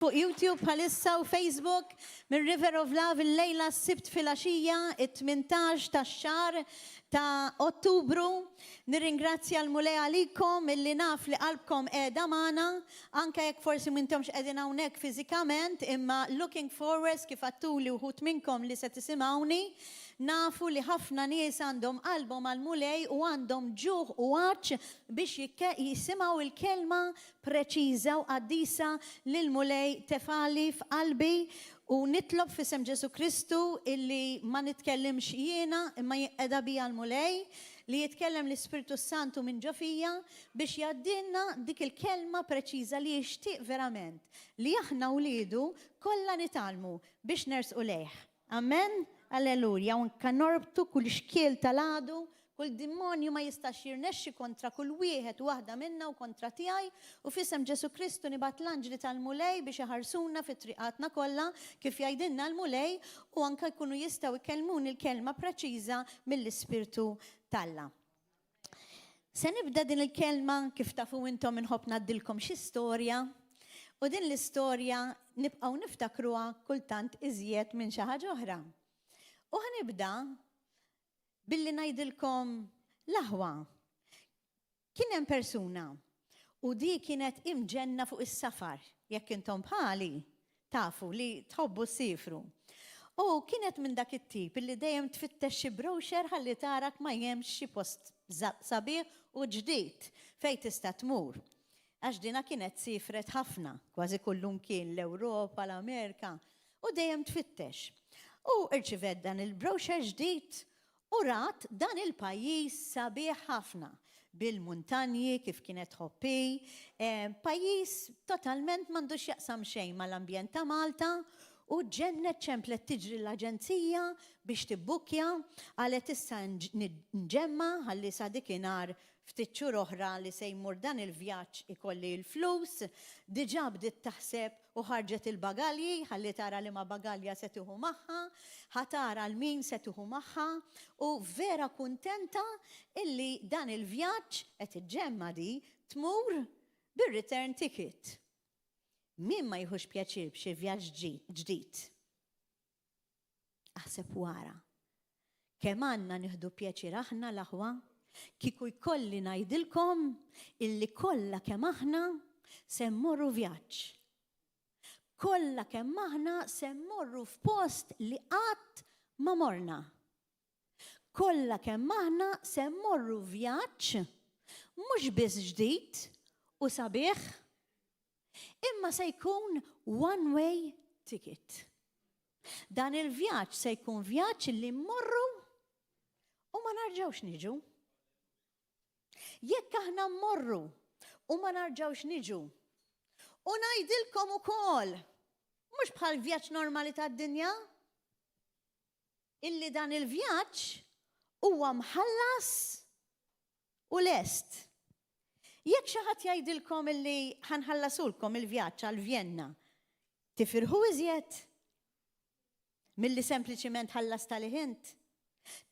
Fuq YouTube bħalissa u Facebook minn River of Love illejla s-Sibt filgħaxija it-18 tax-xahar ta' Ottubru. Nirringrazzja l-Mulej għalikom illi naf li qalbkom qiegħda magħna anke jekk forsi m'intomx qegħdin hawnhekk fiżikament imma looking forwards kif għedtuli wħud minnkom li se tisimgħuni. Nafu li ħafna nies għandhom qalbhom għall-Mulej u għandhom ġuħ u għatx biex jisimgħu l-kelma preċiża u qaddisa li l-Mulej tefagħli f'qalbi u nitlob f'isem Ġesù Kristu illi ma nitkellimx jiena imma jinqeda bija l-Mulej, li jitkellem l-Ispirtu s-Santu minn ġo fija biex jgħaddilna dik il-kelma preċiża li jixtieq verament li aħna wliedu kollha nitgħallmu biex nersqu lejh. Amen? Alleluja. U anka norbtu kull xkiel tal-għadu, kull dimonju ma jistax jirnexxi kontra kull wieħed u waħda minna u kontra tiegħi, u f'isem Ġesù Kristu nibgħat l-anġli tal-Mulej biex iħarsuna fi triqatna kollha, kif jgħidilna l-Mulej, u anka jkunu jistgħu jkellmuni l-kelma preċiża mill-Ispirtu t'Alla. Se nibda din il-kelma kif tafu intom inħobb ngħaddilkom xi storja u din l-istorja nibqgħu niftakruha kultant iżjed minn xi ħaġa oħra. U ħanibda billi ngħidilkom l-aħwa. Kien hemm persuna u di kienet imġenna fuq is-safar, jekk intom bħali tafu li tħobbu ssifru. U kienet minn dak it-tip li dejjem tfittex xi brochure ħalli tara ma hemmx xi post sabiħ u ġdid fejn tista' tmur. Għax dina kienet sifret ħafna, kważi kullumkien l-Ewropa, l-Amerika, u dejjem tfittex. U rċivet dan il-brochure ġdid U rat dan il-pajjiż sabiħ ħafna, bil-muntanji kif kienet tħobb hi, pajjiż totalment m'għandu x'jaqsam xejn mal-ambjent ta' Malta, u ġġennet ċemplet tiġri l-aġenzija biex tibbukkja, qalet issa nġemma' ħalli sa dikinhar Ftit xhur oħra li se jmur dan il-vjaġġ ikolli l-flus. Diġà bdiet taħseb u ħarġet il-bagalji ħalli tara liema bagalja se tieħu magħha, ħa tara 'l min se tieħu magħha u vera kuntenta illi dan il-vjaġġ qed iġġemma' di tmur bir-return ticket. Min ma jieħux pjaċir b'xi vjaġġ ġdid? Aħseb u ara. Kemm għandna nieħdu pjaċir aħna l-aħwa kieku jkolli ngħidilkom illi kollha kemm aħna se mmorru vjaġġ. Kollha kemm aħna se mmorru f'post li qatt ma morna. Kollha kemm aħna se mmorru vjaġġ mhux biss ġdid u sabiħ, Imma se jkun one way ticket. Dan il-vjaġġ se jkun vjaġġ li mmorru u ma narġgħux niġu. Jekk aħna mmorru u ma narġgħux niġu, u ngħidilkom ukoll, mhux bħal vjaġġ normali tad-dinja, illi dan il-vjaġġ huwa mħallas u lest. Jekk xi ħadd jgħidilkom illi ħa nħallasulkom il-vjaġġ għal Vjenna, tifirħu iżjed milli sempliċiment ħallast għalih int?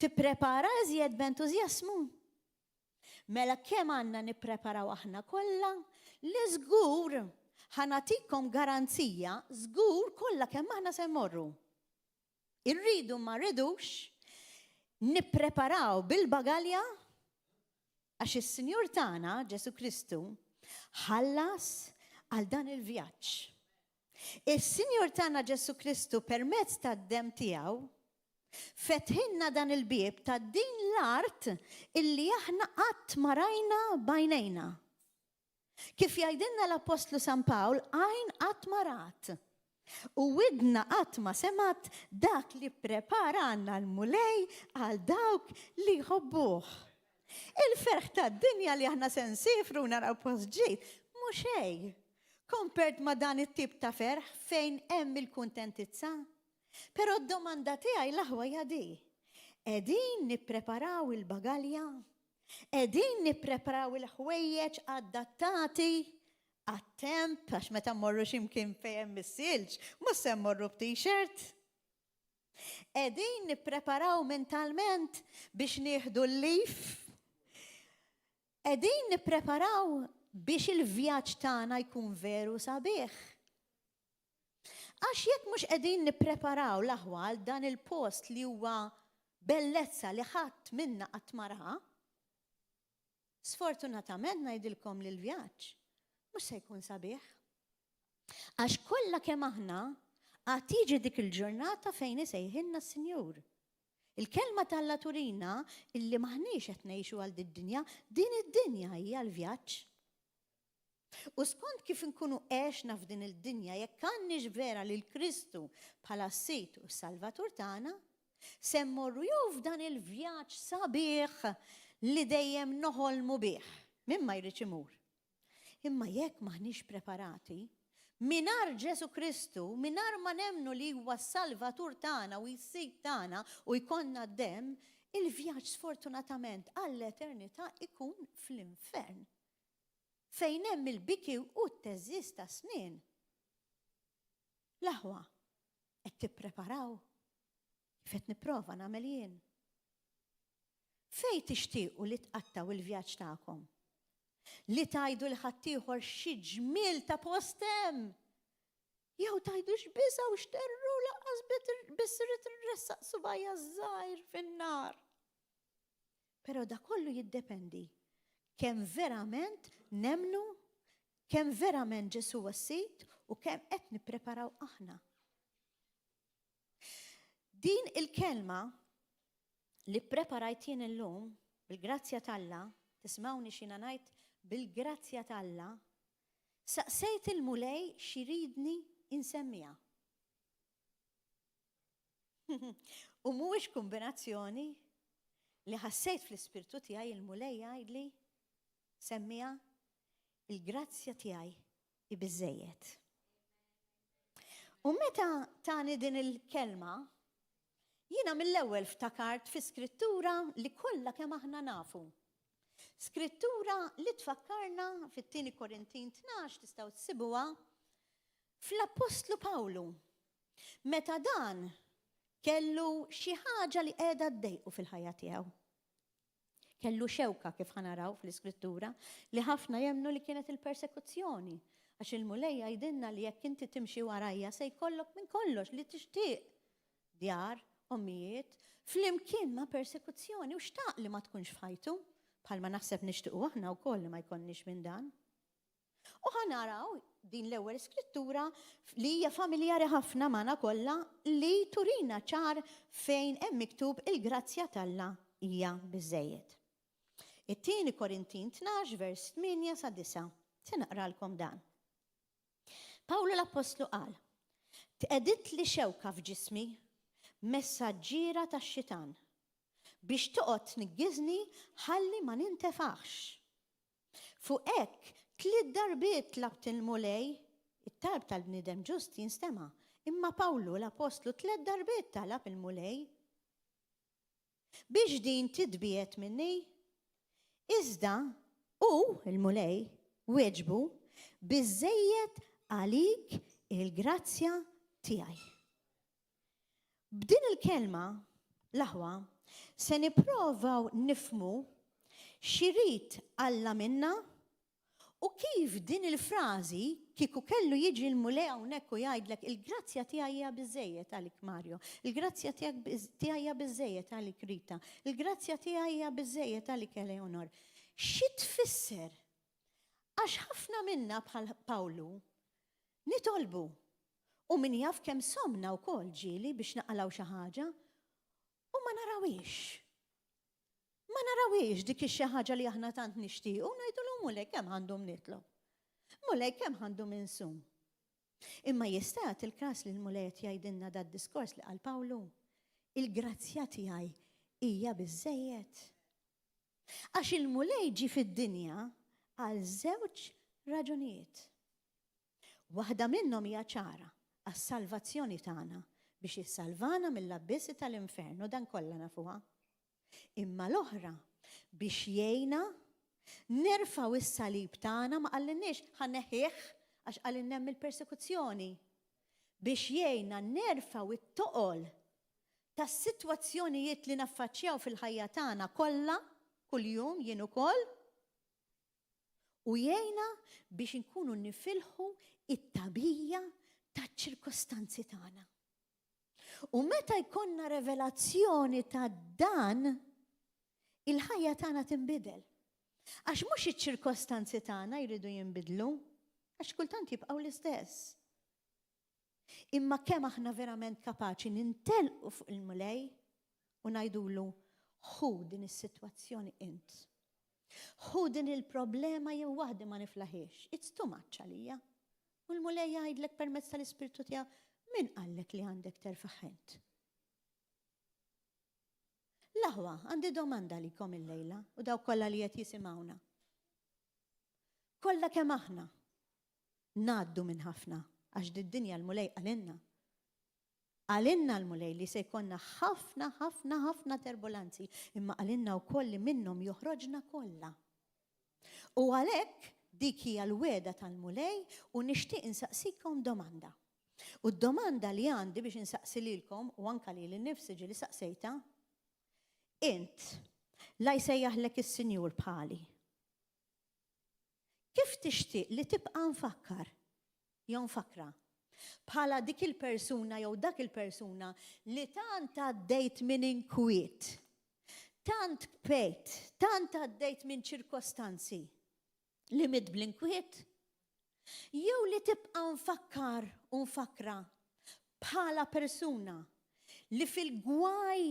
Tipprepara iżjed b'entużjasmu? Mela kemm għandna nippreparaw aħna kollha li żgur ħa nagħtikom garanzija żgur kollha kemm aħna se mmorru. Irridu ma rridux, nippreparaw bil-bagalja għax is-Sinjur tagħna, Ġesù Kristu, ħallas għal dan il-vjaġġ. Is-Sinjur tagħna Ġesù Kristu permezz tad-demm tiegħu fetħilna dan il-bieb ta' din l-art illi aħna qatt ma rajna b'għajnejna. Kif jgħidilna l-Appostlu San Pawl, għajn qatt ma rat u widna qatt ma semgħet dak li pprepara għandna l-Mulej għal dawk li jħobbuh. Il-ferħ tad-dinja li aħna se nsiefru u naraw post ġdid mhu xejn compared ma' dan it-tip ta' ferħ fejn hemm il-kuntentizza. Però d-domanda tiegħi l-aħwa hija di, qegħdin nippreparaw il-bagalja? Qegħdin nippreparaw il-ħwejjeġ adattati għat-temp, għax meta mmorru xi mkien fejn hemm is-silġ, mhux se mmorru b't-shirt. Qegħdin nippreparaw mentalment biex nieħdu l-lif. Qegħdin nippreparaw biex il-vjaġġ tagħna jkun veru sabiħ. Għax jekk mhux qegħdin nippreparaw l-aħwa għal dan il-post li huwa bellezza li ħadd minna qatt ma ra, sfortunatament ngħidilkom li l-vjaġġ mhux se jkun sabiħ. Għax kollha kemm aħna għad tiġi dik il-ġurnata fejn isejħilna s-Sinjur. Il-kelma t'Alla turina illi m'aħniex qed ngħixu għal did-dinja, din id-dinja hija l-vjaġġ. U skont kif inkunu għexna f'din il-dinja, jekk għandniex vera lil Kristu bħala s-Sid u s-Salvatur tagħna, se mmorru jew f'dan il-vjaġġ sabiħ li dejjem noħolmu bih, min ma jridx imur. Imma jekk m'aħniex preparati, mingħajr Ġesù Kristu, mingħajr ma nemmnu li huwa s-Salvatur tagħna u s-Sid tagħna u jkollna d-demm, il-vjaġġ sfortunatament għall-eternità ikun fl-infern. Fejn hemm il-biki u t-theżżiż tas-snien. L-aħwa, qed tippreparaw? Kif qed nipprova nagħmel jien? Fejn tixtiequ li tqattgħu il-vjaġġ tagħkom? Li tgħidu 'l ħaddieħor xi ġmiel ta' post hemm! Jew tgħidu x'biża' u x'terrur lanqas biss irrid inressaq subgħajja ż-żgħir fin-nar! Però da kollu jiddependi kemm verament nemmnu, kemm verament Ġesù huwa s-Sid u kemm qed nippreparaw aħna. Din il-kelma li ppreparajt jien illum, bil-grazzja t'Alla, tismgħuni x'jiena ngħid, bil-grazzja t'Alla, saqsejt il-Mulej x'iridni insemmiha. U mhuwiex kumbinazzjoni li ħassejt fl-ispirtu tiegħi il-Mulej jgħidli semmiha il-grazzja tiegħi hi biżżejjed. U meta tani din il-kelma, jiena mill-ewwel ftakart fi skrittura li kollha kemm aħna nafu. Skrittura li tfakkarna fit-tieni Korintin 12 tistgħu tsibuha fl-Appostlu Pawlu. Meta dan kellu xi ħaġa li qiegħda ddejqu fil-ħajja tiegħu. Kellu xewka kif ħa naraw fl-Iskrittura li ħafna jemmnu li kienet il-persekuzzjoni. Għax il-Mulej jgħidilna li jekk inti timxi warajja se jkollok minn kollox li tixtieq. Djar, ommijiet, flimkien ma' persekuzzjoni u xtaq li ma tkunx f'ħajtu, bħalma naħseb nixtiequ aħna wkoll li ma jkollniex minn dan. U ħa naraw din l-ewwel skrittura li hija familjari ħafna magħna kollha li turina ċar fejn hemm miktub il-grazzja t'Alla hija biżżejjed. It-tieni Korintin 12 vers 8 sa 9. Se naqralkom dan. Pawlu l-Appostlu qal, Tqegħditli xewka f'ġismi, messaġġiera tax-xitan, biex toqgħod tniggiżni ħalli ma nintefaħx. Fuq hekk, tliet darbiet tlabt il-Mulej, it-talb tal-bniedem ġust jinstema', imma Pawlu l-appostlu tliet darbiet talab il-Mulej biex din titbiegħed minni. Iżda hu, il-Mulej, wieġbu, Biżżejjed għalik il-grazzja tiegħi. B'din il-kelma, l-aħwa, se nipprovaw nifhmu x'irid Alla minna u kif din il-frażi, kieku kellu jiġi l-Mulej hawnhekk u jgħidlek il-grazzja tiegħi hija biżżejjed għalik Mario, il-grazzja tiegħi hija biżżejjed għalik Rita, il-grazzja tiegħi hija biżżejjed għalik Eleonor. Xi tfisser? Għax ħafna minna bħal Pawlu nitolbu U min jaf kemm somna wkoll ġieli biex naqalgħu xi ħaġa u ma narawhiex. Ma narawhiex dik ix-xi ħaġa li aħna tant nixtiequ u ngħidulu Mulej kemm għandhom nitlob. Mulej kemm għandhom insum. Imma jista' jagħti l-każ li l-Mulej qed jgħidilna dad-diskors li qal Pawlu. Il-grazzja tiegħi hija biżżejjed. Għax il-Mulej ġie fid-dinja għal żewġ raġunijiet. Waħda minnhom hija ċara, għas-salvazzjoni tagħna, biex jissalvana mill-abbissi tal-infern, u dan kollha nafuha. Imma l-oħra, biex jgħinna nerfgħu s-salib tagħna, ma qalilniex ħa neħħih għax qalilna hemm il-persekuzzjoni, biex jgħinna nerfgħu t-toqol tas-sitwazzjonijiet li naffaċċjaw fil-ħajja tagħna kollha, kuljum, jien ukoll, u jgħinna biex inkunu nifilħu it-tagħbija taċ-ċirkostanzi. iċ-ċirkostanzi tagħna. U meta jkollna revelazzjoni ta' dan, il-ħajja tagħna tinbidel. Għax mhux iċ-ċirkostanzi tagħna jridu jinbidlu, għax kultant jibqgħu l-istess. Imma kemm aħna verament kapaċi nintelqu fuq il-Mulej u ngħidulu ħu din is-sitwazzjoni int. Ħu din il-problema jew waħdi ma niflaħiex. It's too much għalija. U l-Mulej jgħidlek permezz tal-Ispirtu tiegħu, min qallek li għandek terfaħ int? L-aħwa, għandi domanda għalikom illejla u dawk kollha li qed jisimgħuna. Kollha kemm aħna ngħaddu minn ħafna għax did-dinja l-Mulej qalilna. Qalilna l-Mulej li se jkollna ħafna, ħafna, ħafna terbulanzi, imma qalilna wkoll li minnhom joħroġna kollha. U għalhekk dik hija l-wegħda tal-Mulej u nixtieq insaqsikom domanda. U d-domanda li għandi biex insaqsi lilkom u anka lili nnifsi ġieli saqsejtha, int la jsejjaħlek is-Sinjur bħali. Kif tixtieq li tibqa' mfakkar jew mfakkra? Bħala dik il-persuna jew dak il-persuna li tant għaddejt minn inkwiet, tant bkejt, tant għaddejt minn ċirkostanzi li mitt bl-inkwiet? Jew li tibqa' mfakkar u mfakkra bħala persuna li fil-gwaj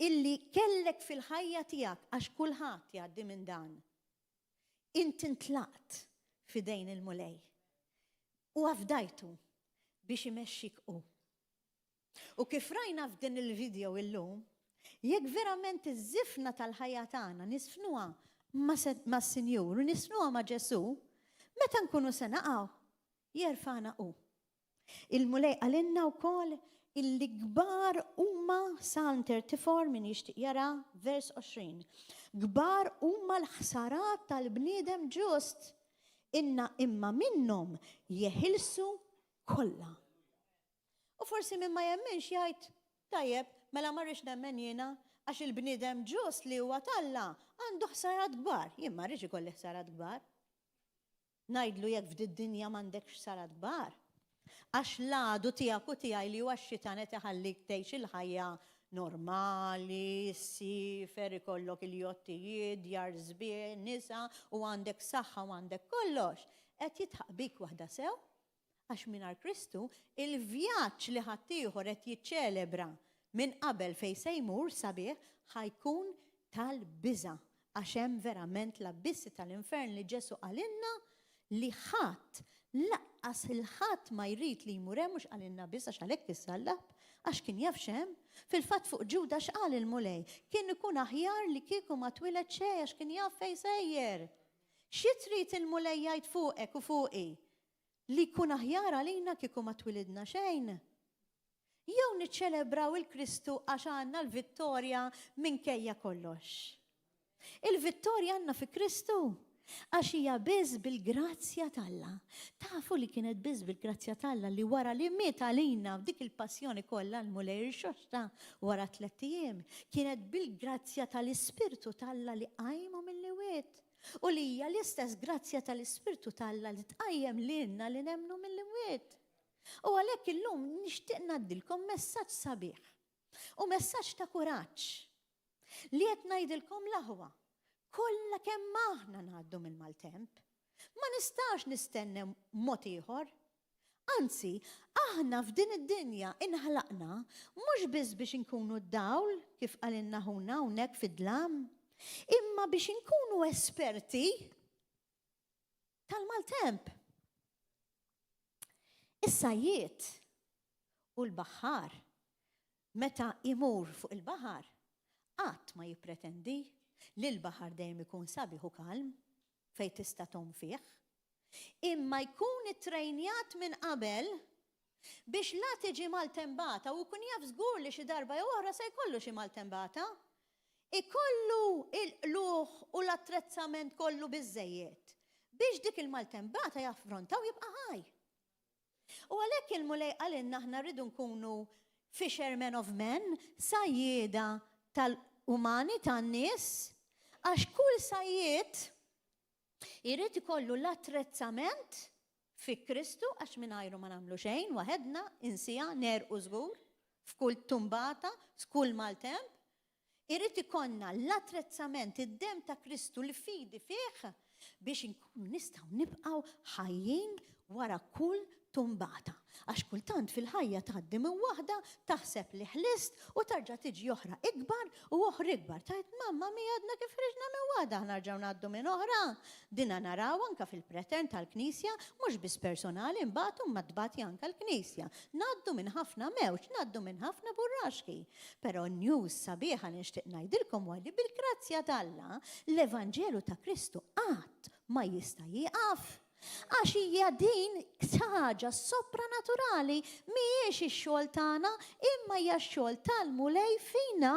illi kellek fil-ħajja tiegħek, għax kulħadd jgħaddi minn dan, Int intlaqt f'idejn il-Mulej u afdajtu biex imexxik hu. U kif rajna f'din il-video illum, jekk verament iż-żifna tal-ħajja tagħna nisfnuha mas-Sinjur u nisfnuha ma' Ġesù, meta nkunu se naqgħu, jerfagħna hu. Il-Mulej qalilna wkoll illi kbar huma, Salm 34 min jixtieq jara, vers 20. Kbar huma l-ħsarat tal-bniedem ġust, inna imma minnhom jeħilsu kollha. U forsi min ma jemminx jgħid, tajjeb, mela ma rridx nemmen jiena għax il-bniedem ġust li huwa t'Alla għandu ħsarat kbar. Jien ma rridx ikolli ħsarat kbar. Ngħidlu jekk f'did-dinja m'għandekx ħsarat kbar. Għax l-għadu tiegħek u tiegħi li huwa x-xitan qed iħallik tgħix il-ħajja normali, ssiefer, ikollok il-jottijiet, djar sbieħ, nisa u għandek saħħa u għandek kollox. Qed jidħaq bik waħda sew Għax mingħajr Kristu, il-vjaġġ li ħaddieħor qed jiċċelebra minn qabel fejn se jmur sabiħ ħa jkun tal-biża' għax hemm verament l-abbissi tal-infern li Ġesù qalilna li ħadd, laqqas il-ħadd ma jrid li jmur hemm mhux qalilna biss għax għalhekk issallab, għax kien jaf x'hemm. Fil-fatt fuq Ġuda x'qal il-Mulej? Kien ikun aħjar li kieku ma twieled xejn għax kien jaf fejn sejjer. Xi trid il-Mulej jgħid fuqek u fuqi? Li jkun aħjar għalina kieku ma twilidna xejn? Jew niċċelebraw il-Kristu għax għandna l-vittorja minkejja kollox? Il-vittorja għandna fi Kristu għax hija biss bil-grazzja t'Alla. Tafu li kienet biss bil-grazzja t'Alla li wara li miet għalina f'dik il-passjoni kollha l-Mulej irxoxta wara tlett ijiem, kienet bil-grazzja tal-Ispirtu t'Alla li qajmu mill-imwiet. U li hija l-istess grazzja tal-Ispirtu t'Alla li tqajjem lilna li nemmnu mill-imwiet. U għalhekk illum nixtieq ngħaddilkom messaġġ sabiħ u messaġġ ta' kuraġġ li qed ngħidilkom l-aħwa, kollha kemm aħna ngħaddu mill-maltemp. Ma nistax nistennew mod ieħor. Anzi, aħna f'din id-dinja inħlaqna mhux biss biex inkunu d-dawl, kif qalilna ħuna hawnhekk fid-dlam, imma biex inkunu esperti tal-maltemp. Is-sajjied u l-baħħar meta imur fuq il-baħar qatt ma jippretendi li l-baħar dejjem ikun sabiħ u kalm fejn tista' tgħum fih. Imma jkun ittrejnjat minn qabel biex la tiġi maltembata u jkun jaf żgur li xi darba jew oħra se jkollu xi maltembata, ikollu l-qlugħ u l-attrezzament kollu biżżejjed biex dik il-maltembata jaffronta u jibqa' ħaj. U għalhekk il-Mulej qalilna aħna rridu nkunu fishermen of men, sajjieda tal-umani, tan-nies, għax kull sajjied Irid ikollu l-attrezzament Fi Kristu għax mingħajru ma nagħmlu xejn waħedna, insija, negħrqu żgur, f'kull tumbata, f'kull maltemp. Irid ikollna l-attrezzament, id-demm ta' Kristu, l-fidi fih biex inkunu nistgħu nibqgħu ħajjin wara kull tumbata. Għax kultant fil-ħajja tgħaddi minn waħda, taħseb li ħlist u tarġa' tiġi oħra ikbar u oħra ikbar. Tgħid mamma mia għadna kif ħriġna minn waħda aħna nerġgħu ngħaddu minn oħra. Dina naraw anke fil-pretern tal-Knisja, mhux biss personali nbatu imma tbati anke l-Knisja. Ngħaddu minn ħafna mewġ, ngħaddu minn ħafna burraxki. Però n-news sabiħa li nixtieq ngħidilkom huwa li bil-grazzja t'Alla l-Evanġelu ta' Kristu qatt ma jista' jieqaf. Għax hija din ħaġa sopranaturali, mhijiex ix-xogħol tagħna, imma hija x-xogħol tal-Mulej fina.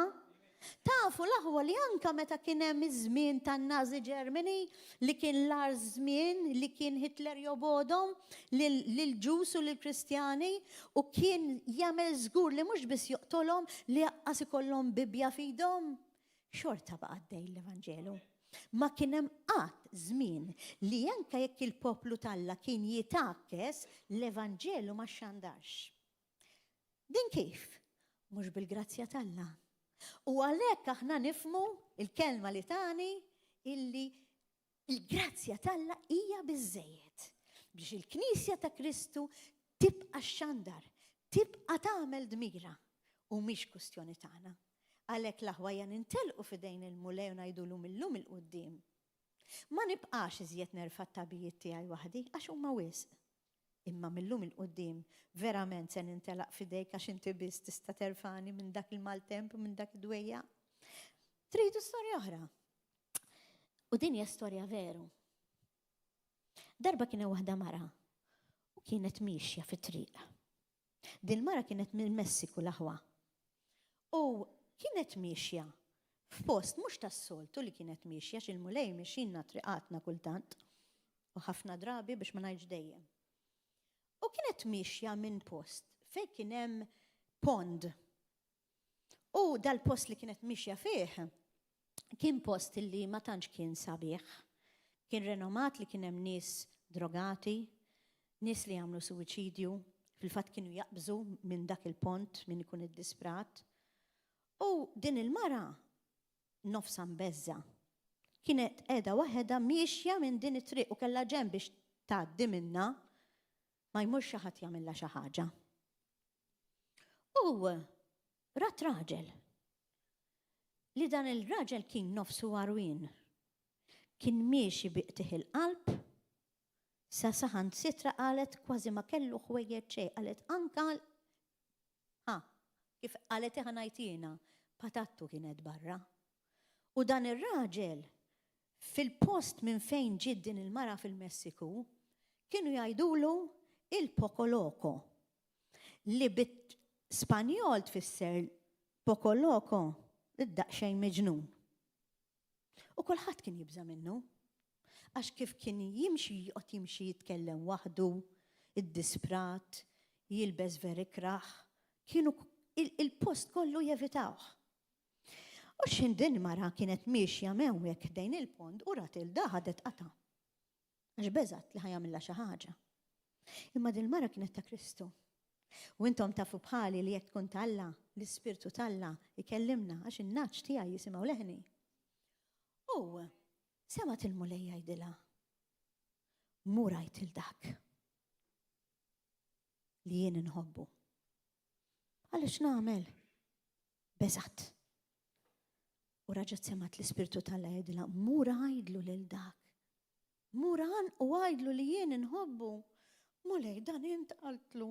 Tafu l-aħwa li anke meta kien hemm iż-żmien tan-Nazi Germany, li kien l-agħar żmien li kien Hitler jobgħodhom lill-Ġus u lill-Kristjani u kien jagħmel żgur li mhux biss joqtolhom li aqqas ikollhom Bibbja f'idhom, xorta baqa' għaddej l-Evanġelu. Ma kien hemm qatt żmien li anke jekk il-poplu t'Alla kien jitgħakkes, l-Evanġelu ma xxandarx. Din kif? Mhux bil-grazzja t'Alla. U għalhekk aħna nifhmu l-kelma li tani illi l-grazzja t'Alla hija biżżejjed biex il-Knisja ta' Kristu tibqa' xxandar, tibqa' tagħmel dmira u mhix kwistjoni tagħna. Għalhekk l-aħwa hija nintelqu f'idejn il-Mulej u ngħidulu mil-lum 'il quddiem. Ma nibqax iżjed nerfa' t-tagħbijiet tiegħi waħdi għax huma wisq. Imma mil-lum 'il quddiem verament se nintelaq f'idejk għax inti biss tista' terfagħni minn dak il-maltemp u minn dak id-dwejjaq. Tridu storja oħra? U din hija storja veru. Darba kien hemm waħda mara u kienet miexja fit-triq. Din mara kienet mill-Messiku l-aħwa. U kienet miexja f'post mhux tas-soltu li kienet miexja x'il-Mulej mexxinna triqatna kultant u ħafna drabi biex ma ngħidx dejjem. U kienet miexja minn post fejn kien hemm pond. U dal-post li kienet miexja fih kien post li ma tantx kien sabiħ. Kien renomat li kien hemm nies drogati, nies li jagħmlu suwiċidju, fil-fatt kienu jaqbżu minn dak il-pont min ikun iddisprat. U din il-mara nofsha mbeżża'. Kienet qiegħda waħedha miexja minn din it-triq u kellha ġenb biex tgħaddi minnha ma jmurx xi ħadd jagħmilha xi ħaġa. U rat raġel li dan il-raġel kien nofsu għarwien. Kien miexi bi qtigħ il-qalb sa saħansitra qalet kważi ma kellu ħwejjeġ xejn, qalet anka Ha, kif qalet ħa ngħid jiena, patattu kienet barra. U dan ir-raġel fil-post minn fejn ġiet din il-mara fil-Messiku, kienu jgħidulu il-Poco Loco, li bit-Spanjol tfisser Poco Loco, id-daqsxejn miġnun. U kulħadd kien jibża' minnu. Għax kif kien jimxi joqgħod jimxi jitkellem waħdu, iddisprat, jilbes veri ikrah, kienu il-post kollu jevitawh. U x'ħin din mara kienet miexja m'hawnhekk ħdejn il-pond u rat 'il da ħadet qatgħa. Għax beżgħet li ħa jagħmilha xi ħaġa. Imma din il-mara kienet ta' Kristu. U intom tafu bħali li jekk tkun t'Alla, l-Ispirtu t'Alla jkellimna għax in-nagħaġ tiegħi jisimgħu leħni. U semgħet il-Mulej jgħidilha, Mur għid 'il dak li jien inħobbu. Għaliex nagħmel? Beżgħet. U raġgħet semgħet l-Ispirtu t'Alla jgħidilha, Mur għidlu lil dak. Mur għanqu għidlu li jien inħobbu. Mulej, dan int qaltlu.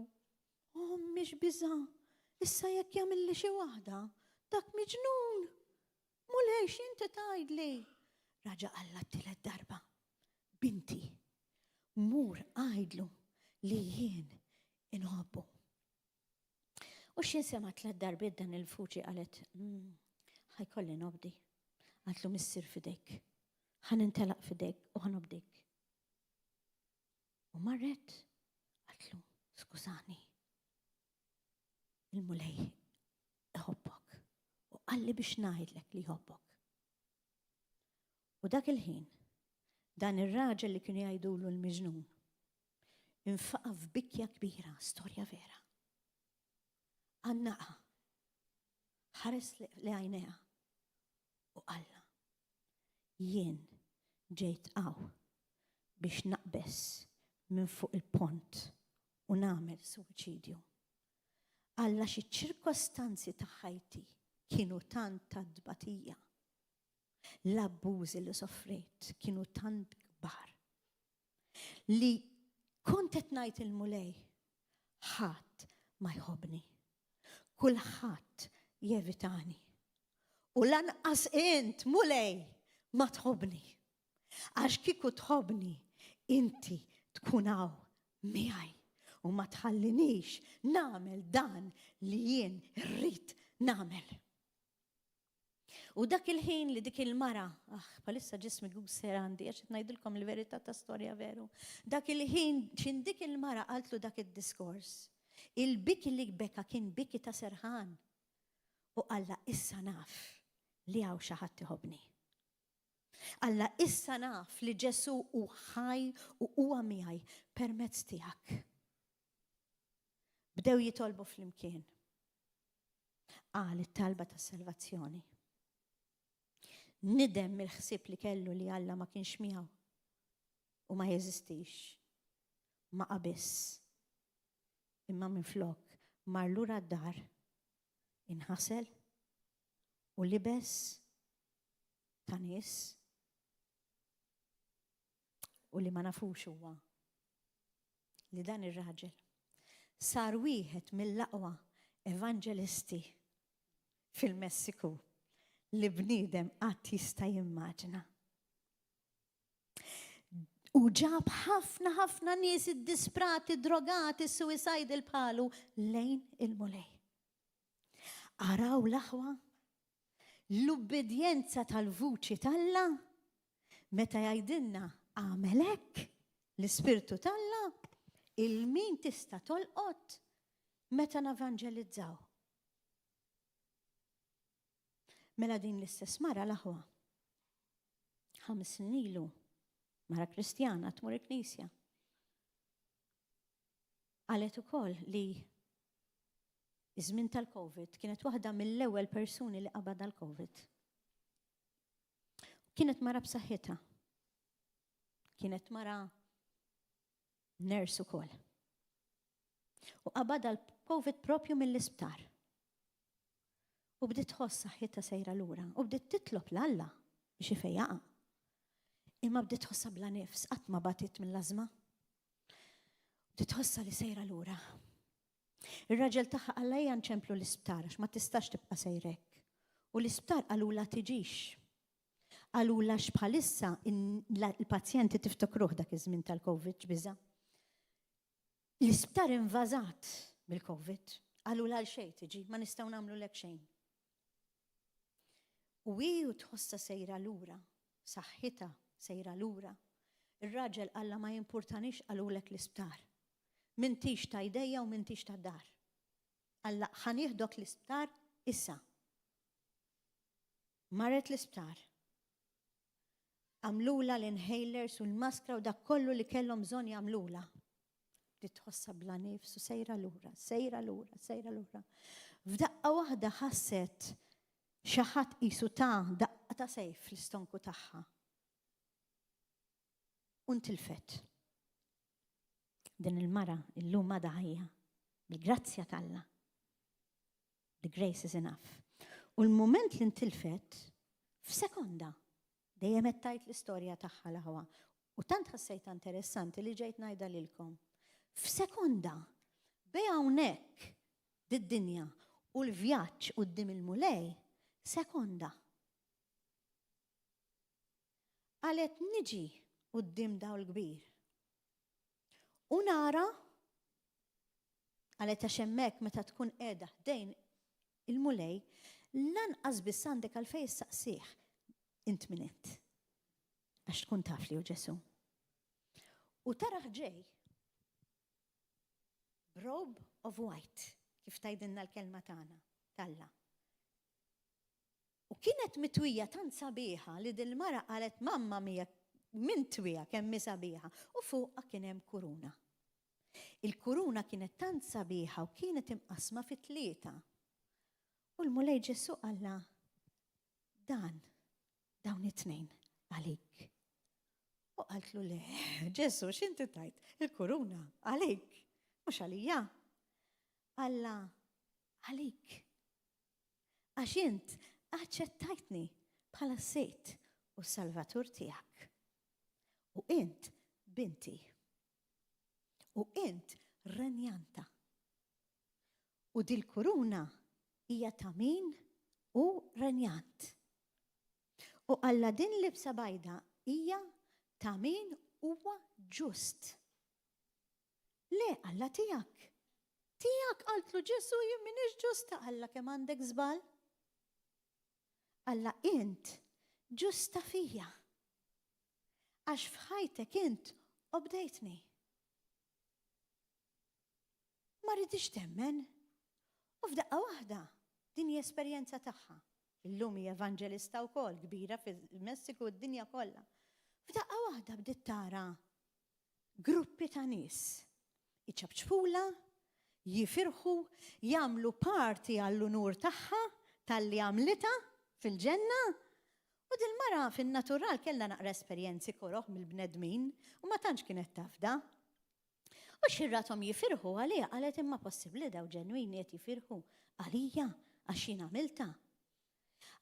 Oh, mhix biża'. Issa jekk jagħmilli xi waħda, dak miġnun. Mulej, x'inti tgħidli? Raġa' qallha t-tielet darba, Binti, mur għidlu li jien inħobbu. U x'ħin semgħet tlett darbiet dan il-vuċi qalet, mm, ħa jkolli nobdi. Qaltlu missier f'idejk. Ħa nintelaq f'idejk u ħa nobdik. U marret, qaltlu, skużani, il-Mulej iħobbok. U qalli biex ngħidlek li jħobbok. U dak il-ħin, dan ir-raġel li kienu jgħidulu l-miġnun, Infaqa' f'bikja kbira, storja vera. Għannaqa. Ħares li għajnejha u qalla. Jien ġejt hawn biex naqbeż minn fuq il-pont u nagħmel suwiċidju. Alla xi ċirkostanzi ta' ħajti kienu tant ta' tbatija. L-abbużi li soffrejt kienu tant kbar li kont qed ngħid il-Mulej ħadd ma jħobbni. Kulħadd jevitani. U lanqas int, Mulej, ma tħobbni. Għax kieku tħobbni, inti tkun hawn miegħi u ma tħallinix nagħmel dan li jien rrid nagħmel. U dak il-ħin li dik il-mara, ah, palissa ġismi guser għandi, għax ngħidilkom il-verità ta' storja veru. Dak il-ħin xin dik il-mara qaltlu dak id-diskors. Il-biki li beka kien biki ta' serħan. U qalla issa naf li hawn xi ħadd iħobbni. Alla issa naf li Ġesu hu ħaj u huwa miegħi permezz tiegħek. Bdew jitolbu flimkien. Qal it-talba tas-salvazzjoni. Nidem mill-ħsieb li kellu li Alla ma kienx miegħu u ma jeżistix. Ma qabiż. Imma minflok mar lura d-dar, inħasel u libes ta' nies u li ma nafux huwa li dan ir-raġel sar wieħed mill-aqwa evanġelisti fil-Messiku li bniedem qatt jista' jimmaġina. U ġab ħafna ħafna nies iddisprati, drogati, suicidal bħalu lejn il-Mulej. Araw l-aħwa l-ubbidjenza tal-vuċi t'Alla meta jgħidilna agħmel hekk, l-Ispirtu t'Alla, il-min tista' tolqot meta navanġelizzaw. Mela din l-istess mara l-aħwa. 5 snin ilu, mara Kristjana tmur il-knisja. Qalet ukoll li iż-żmien tal-Covid kienet waħda mill-ewwel persuni li qabadha l-Covid. Kienet mara b'saħħitha. Kienet mara nurse ukoll. U qabadha l-Covid propju mill-isptar. U bdiet tħoss saħħitha sejra lura u bdiet titlob 'l Alla biex ifejjaqha. Imma bdiet tħossha bla nifs, qatt ma batiet mill-ażma. Bdiet tħossha li sejra lura. Ir-raġel tagħha qallha ejja nċemplu l-isptar għax ma tistax tibqa' sejrek. U l-isptar qalulha tiġix. Qalulha x'bħalissa l-pazjenti tiftokruh dak iż-żmien tal-Covid x'biża'. L-isptar invażat bil-Covid. Qalulha għal xejn tiġi, ma nistgħu nagħmlulek xejn. U hi u tħossha sejra lura, saħħitha sejra lura. Ir-raġel qallha ma jimpurtanix qalulek l-isptar. M'intix ta' jdejja u m'intix tad-dar. Qallha ħa nieħdok l-isptar issa. Marret l-isptar. Għamlulha l-inhalers u l-maskra u dak kollu li kellhom bżonn jagħmlulha. Bdiet tħossha bla nifs u sejra lura, sejra lura, sejra lura. F'daqqa waħda ħasset xi ħadd qisu ta' daqqa ta' sejf fl-istonku tagħha. U ntilfet. Din il-mara illum għadha ħajja bil-grazzja t'Alla. The grace is enough. U l-mument li ntilfet, f'sekonda, dejjem qed tgħid l-istorja tagħha l-aħwa. U tant ħassejtha interessanti li ġejt ngħidha lilkom. F'sekonda, bej hawnhekk did-dinja u l-vjaġġ quddiem il-Mulej, sekonda. Qalet niġi quddiem dawl kbir. U nara, qalet għax hemmhekk meta tkun qiegħda ħdejn il-Mulej, lanqas biss għandek għalfejn issaqsih int min int. Għax tkun taf li hu Ġesù. U taraħ ġej b'robe of white, kif tgħidilna l-kelma tagħna, t'Alla. U kienet mitwija tant sabiħa li dil-mara qalet mamma mia min twieha kemm hi sabiħa u fuqha kien hemm kuruna. Il-kuruna kienet tant sabiħa u kienet imqassma fi tlieta. U l-Mulej Ġesù qallha, Dan, dawn it-tnejn għalik. U qaltlu le, Ġesù, x'inti tajt? Il-kuruna għalik, mhux għalija. Alla għalik. Għax int aċċettajtni bħala s-Sid u s-Salvatur tiegħek. U int binti. U int renjanta. U dil-kuruna hija ta' min hu renjant. U qallha din libsa bajda hija ta' min huwa ġust. Le, qallha tiegħek. Tiegħek qaltlu Ġesù jien m'iniex ġusta qallha kemm għandek żball. Qallha int ġusta fija. Għax f'ħajtek int obdejtni. Ma riditx temmen. U f'daqqa waħda, din hi esperjenza tagħha. Illum hi evanġelista wkoll, kbira fil-Messiku u d-dinja kollha. F'daqqa waħda bdiet tara gruppi ta' nies iċapċpulha, jifirħu, jagħmlu party għall-unur tagħha talli għamlitha fil-ġenna. U dil-mara fin-natural kellha naqra esperjenzi koroh mill-bnedmin u ma tantx kienet tafda. U xi rathom jifirħu għaliha qalet imma possibbli daw ġenwini qed jifirħu għalija għax jien għamiltha.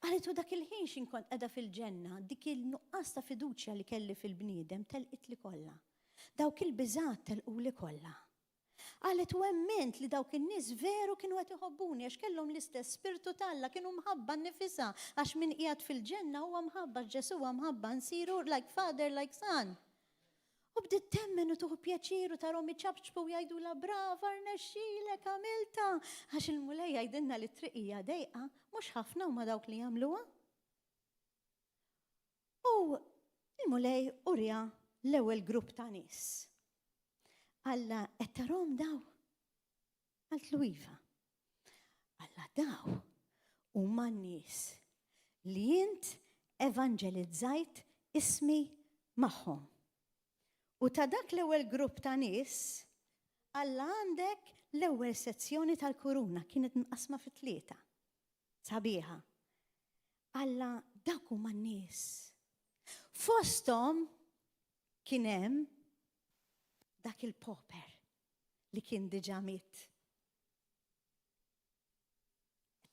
Qalet u dak il-ħin x'in kont qiegħda fil-ġenna dik il-nuqqas ta' fiduċja li kelli fil-bniedem telqitli kollha. Dawk il-biżgħat telquli kollha. Qalet u emmint li dawk in-nies veru kienu qed iħobbuni għax kellhom l-istess spirtu t'Alla, kienu mħabba nnifisha għax min qiegħed fil-ġenna huwa mħabba għax Ġesù huwa mħabba nsiru like father like son. U bdiet temmen u tieħu pjaċir u tarhom iċapċpu u jgħidulha brava rnexxielek għamiltha! Għax il-Mulej jgħidilna li t-triq hija dejqa, mhux ħafna huma dawk li jagħmluha. U l-Mulej uriha l-ewwel grupp ta' nies. Alla qed tarhom daw? Qaltlu iva. Alla daw huma n-nies li int evanġelizzajt ismi magħhom. U ta' dak l-ewwel grupp ta' nies, Alla għandek l-ewwel sezzjoni tal-kuruna kienet mqassma fi tlieta. Sabiħa. Alla dak huma n-nies. Fosthom kien hemm dak il-pauper li kien diġà miet.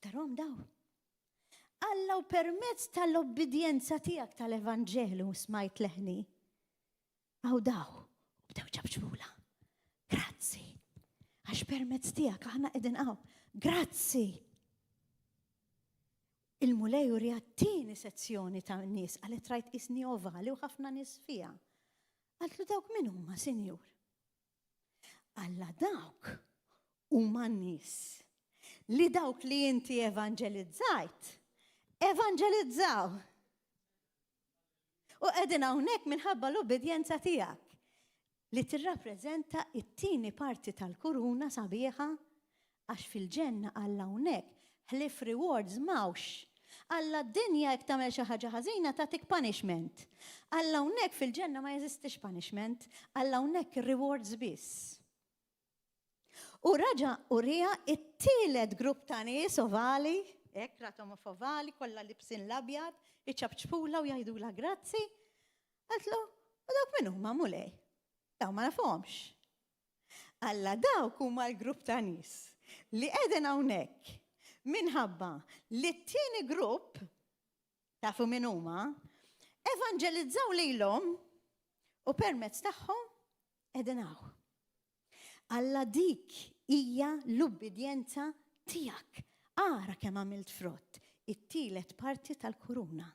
Tarhom daw. Alla u permezz tal-obbidjenza tiegħek tal-Evanġelu smajt leħni. Għaw daw, u bdew ċabċbula. Grazzi. Għax permezz tiegħek aħna qegħdin hawn. Grazzi. Il-Mulej uriha t-tieni sezzjoni ta' nies qalet rajt isni ovali u ħafna nies fiha. Qaltlu dawk min huma, Sinjur? Alla dawk huma n-nies li dawk li inti evanġelizzajt, evanġelizzaw. U qegħdin hawnhekk minħabba l-ubbidjenza tiegħek li tirrappreżenta it-tieni parti tal-kuruna sabiħa Għax fil-ġenna Alla hawnhekk ħlief rewards m'hawnx. Alla d-dinja jekk tagħmel xi ħaġa ħażina tagħtik punishment. Alla hawnhekk fil-ġenna ma jeżistix punishment. Alla hawnhekk rewards biss. U raġa' uriha t-tielet grupp ta' nies ovali, hekk rathom f'ovali, kollha libsin l-abjad, iċapċpulha u jgħidulha grazzi. Qaltlu, u dawk min huma Mulej? Dawn ma nafhomx. Alla dawk huma l-grupp ta' nies li qegħdin hawnhekk minħabba li t-tieni grupp, tafu min huma, evanġelizzaw lilhom u permezz tagħhom qegħdin hawn. Alla dik hija l-ubbidjenza tiegħek. Ara kemm għamilt frott, it-tielet parti tal-kuruna.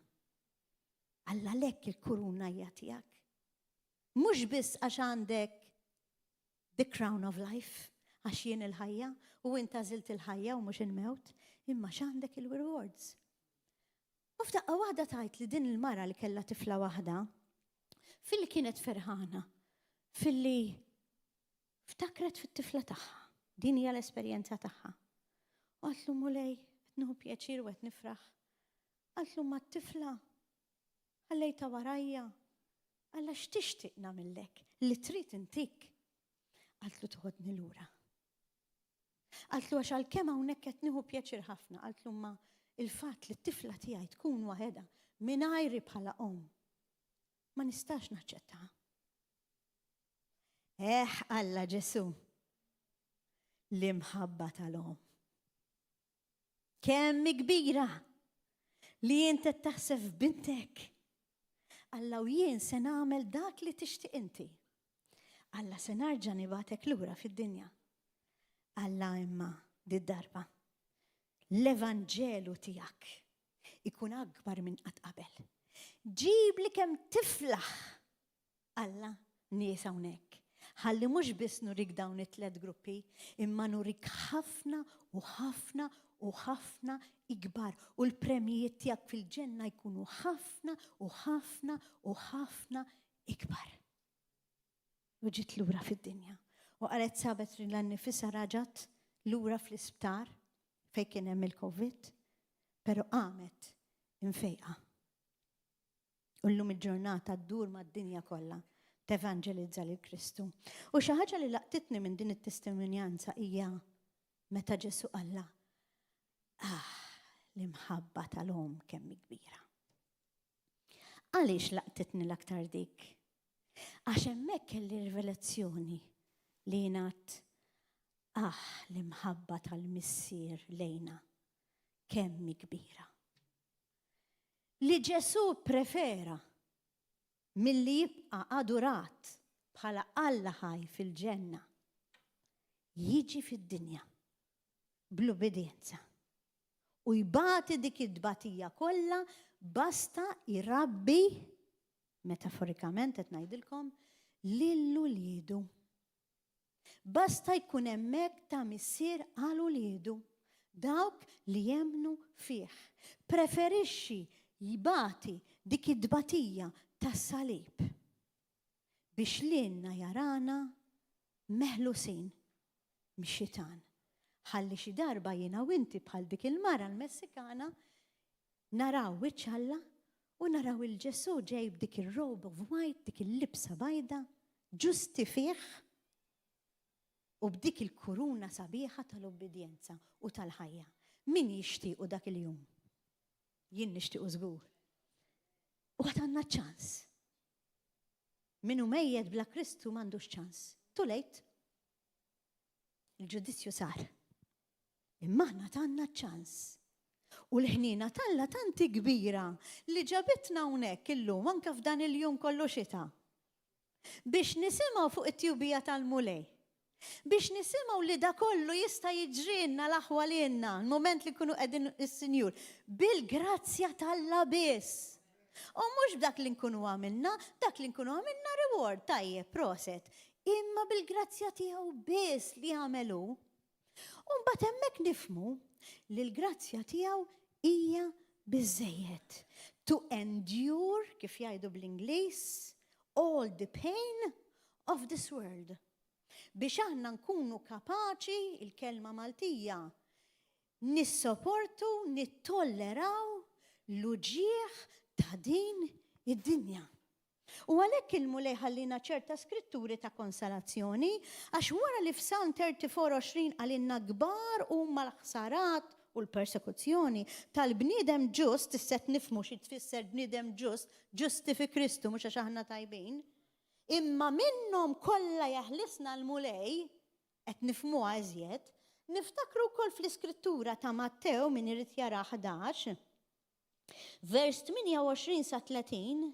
Alla lek il-kuruna hija tiegħek. Mhux biss għax għandek the crown of life, għax jien il-ħajja u int għażilt il-ħajja u mhux il-mewt, imma għax għandek il-rewards. U f'daqqa waħda tgħid li din il-mara li kellha tifla waħda, filli kienet ferħana, filli ftakret fit-tifla tagħha, din hija l-esperjenza tagħha. U qaltlu Mulej, qed nieħu pjaċir u qed nifraħ. Qaltlu ma t-tifla Ħallejtha warajja. Alla x'tixtieq nagħmillek? Li trid intik. Qaltlu toħodni lura. Qaltlu għax għalkemm hawnhekk qed nieħu pjaċir ħafna, qaltlu imma il-fatt li t-tifla tiegħi tkun waħedha mingħajri bħala omm ma nistax naċċettaha. Eħ Alla Ġesu, l-imħabba tal-omm. Kemm kbira li int qed taħseb f'bintek. Alla u jien se nagħmel dak li tixtieq inti. Alla se narġa' nibgħatek lura fid-dinja. Alla imma did-darba l-evanġelu tiegħek ikun akbar minn qatt qabel. Ġib li kemm tiflaħ Alla nies hawnhekk. Ħalli mhux biss nurik dawn it-tlet gruppi, imma nurik ħafna u ħafna u ħafna ikbar u l-premjijiet tiegħek fil-ġenna jkunu ħafna u ħafna u ħafna ikbar. U ġiet lura fid-dinja. U qalet sabet lilha nnifisha raġat lura fl-isptar fejn kien hemm il-Covid, però qamet imfejqa. U llum il-ġurnata ddur mad-dinja kollha tevanġelizza lil Kristu. U xi ħaġa li laqtitni minn din it-testimonjanza hija meta Ġesu qalla, ah, l-imħabba tal-omm kemm kbira. Għaliex laqtitni l-aktar dik? Għax hemmhekk kelli rivelazzjoni li jingħad ah, l-imħabba tal-missier lejna kemm kbira. Li Ġesù pprefera milli jibqa' adurat bħala Alla ħaj fil-ġenna, jiġi fid-dinja bl-ubbidjenza u jbati dik it-tbatija kollha basta jrabbi, metaforikament qed ngħidilkom, lil uliedu. Basta jkun hemmhekk ta' missier għal uliedu, dawk li jemmnu fih. Preferixxi jbati dik it-tbatija tas-salib biex lilna jarana meħlusin mix-xitan. Ħalli xi darba jiena u inti bħal dik il-mara l-Messikana naraw wiċċ Alla u naraw il Ġesù ġej b'dik ir-robe of white, dik il-libsa bajda, ġusti fih u b'dik il-kuruna sabiħa tal-ubbidjenza u tal-ħajja. Min jixtiequ dak il-jum? Jien nixtiequ żgur. U għad għandna ċans. Min hu mejjet bla Kristu m'għandux ċans. Too late. Il-ġudizzju sar. Imma aħna għandna ċans. U l-ħniena t'Alla tant hi kbira li ġabitna hawnhekk illum anke f'dan il-jum kollu xita. Biex nisimgħu fuq it-tjubija tal-Mulej. Biex nisimgħu li da kollu jista' jiġrilna l-aħwa lilna l-mument li nkunu qegħdin is-Sinjur. Bil-grazzja t'Alla biss. U mhux b'dak li nkunu għamilna, dak li nkunu għamilna reward, tajjeb, proset. Imma bil-grazzja tiegħu biss li għamel hu. U mbagħad hemmhekk nifhmu li l-grazzja tiegħu hija biżżejjed. To endure, kif jgħidu bl-Ingliż, all the pain of this world. Biex aħna nkunu kapaċi, il-kelma Maltija, nissoportu, nittolleraw l-uġigħ ta' din id-dinja. U għalhekk il-Mulej ħalliena ċerta skritturi ta' konsolazzjoni, għax wara li f'Salm 34:20 qalilna kbar huma l-ħsarat u l-persekuzzjoni tal-bniedem ġust, issa qed nifhmu xi tfisser bniedem ġust, ġusti fi Kristu mhux għax aħna tajbin, imma minnhom kollha jeħlisna l-Mulej, qed nifhmuha iżjed, niftakru wkoll fl-iskrittura ta' Mattew min irid jara 11, Vers 28 sa 30,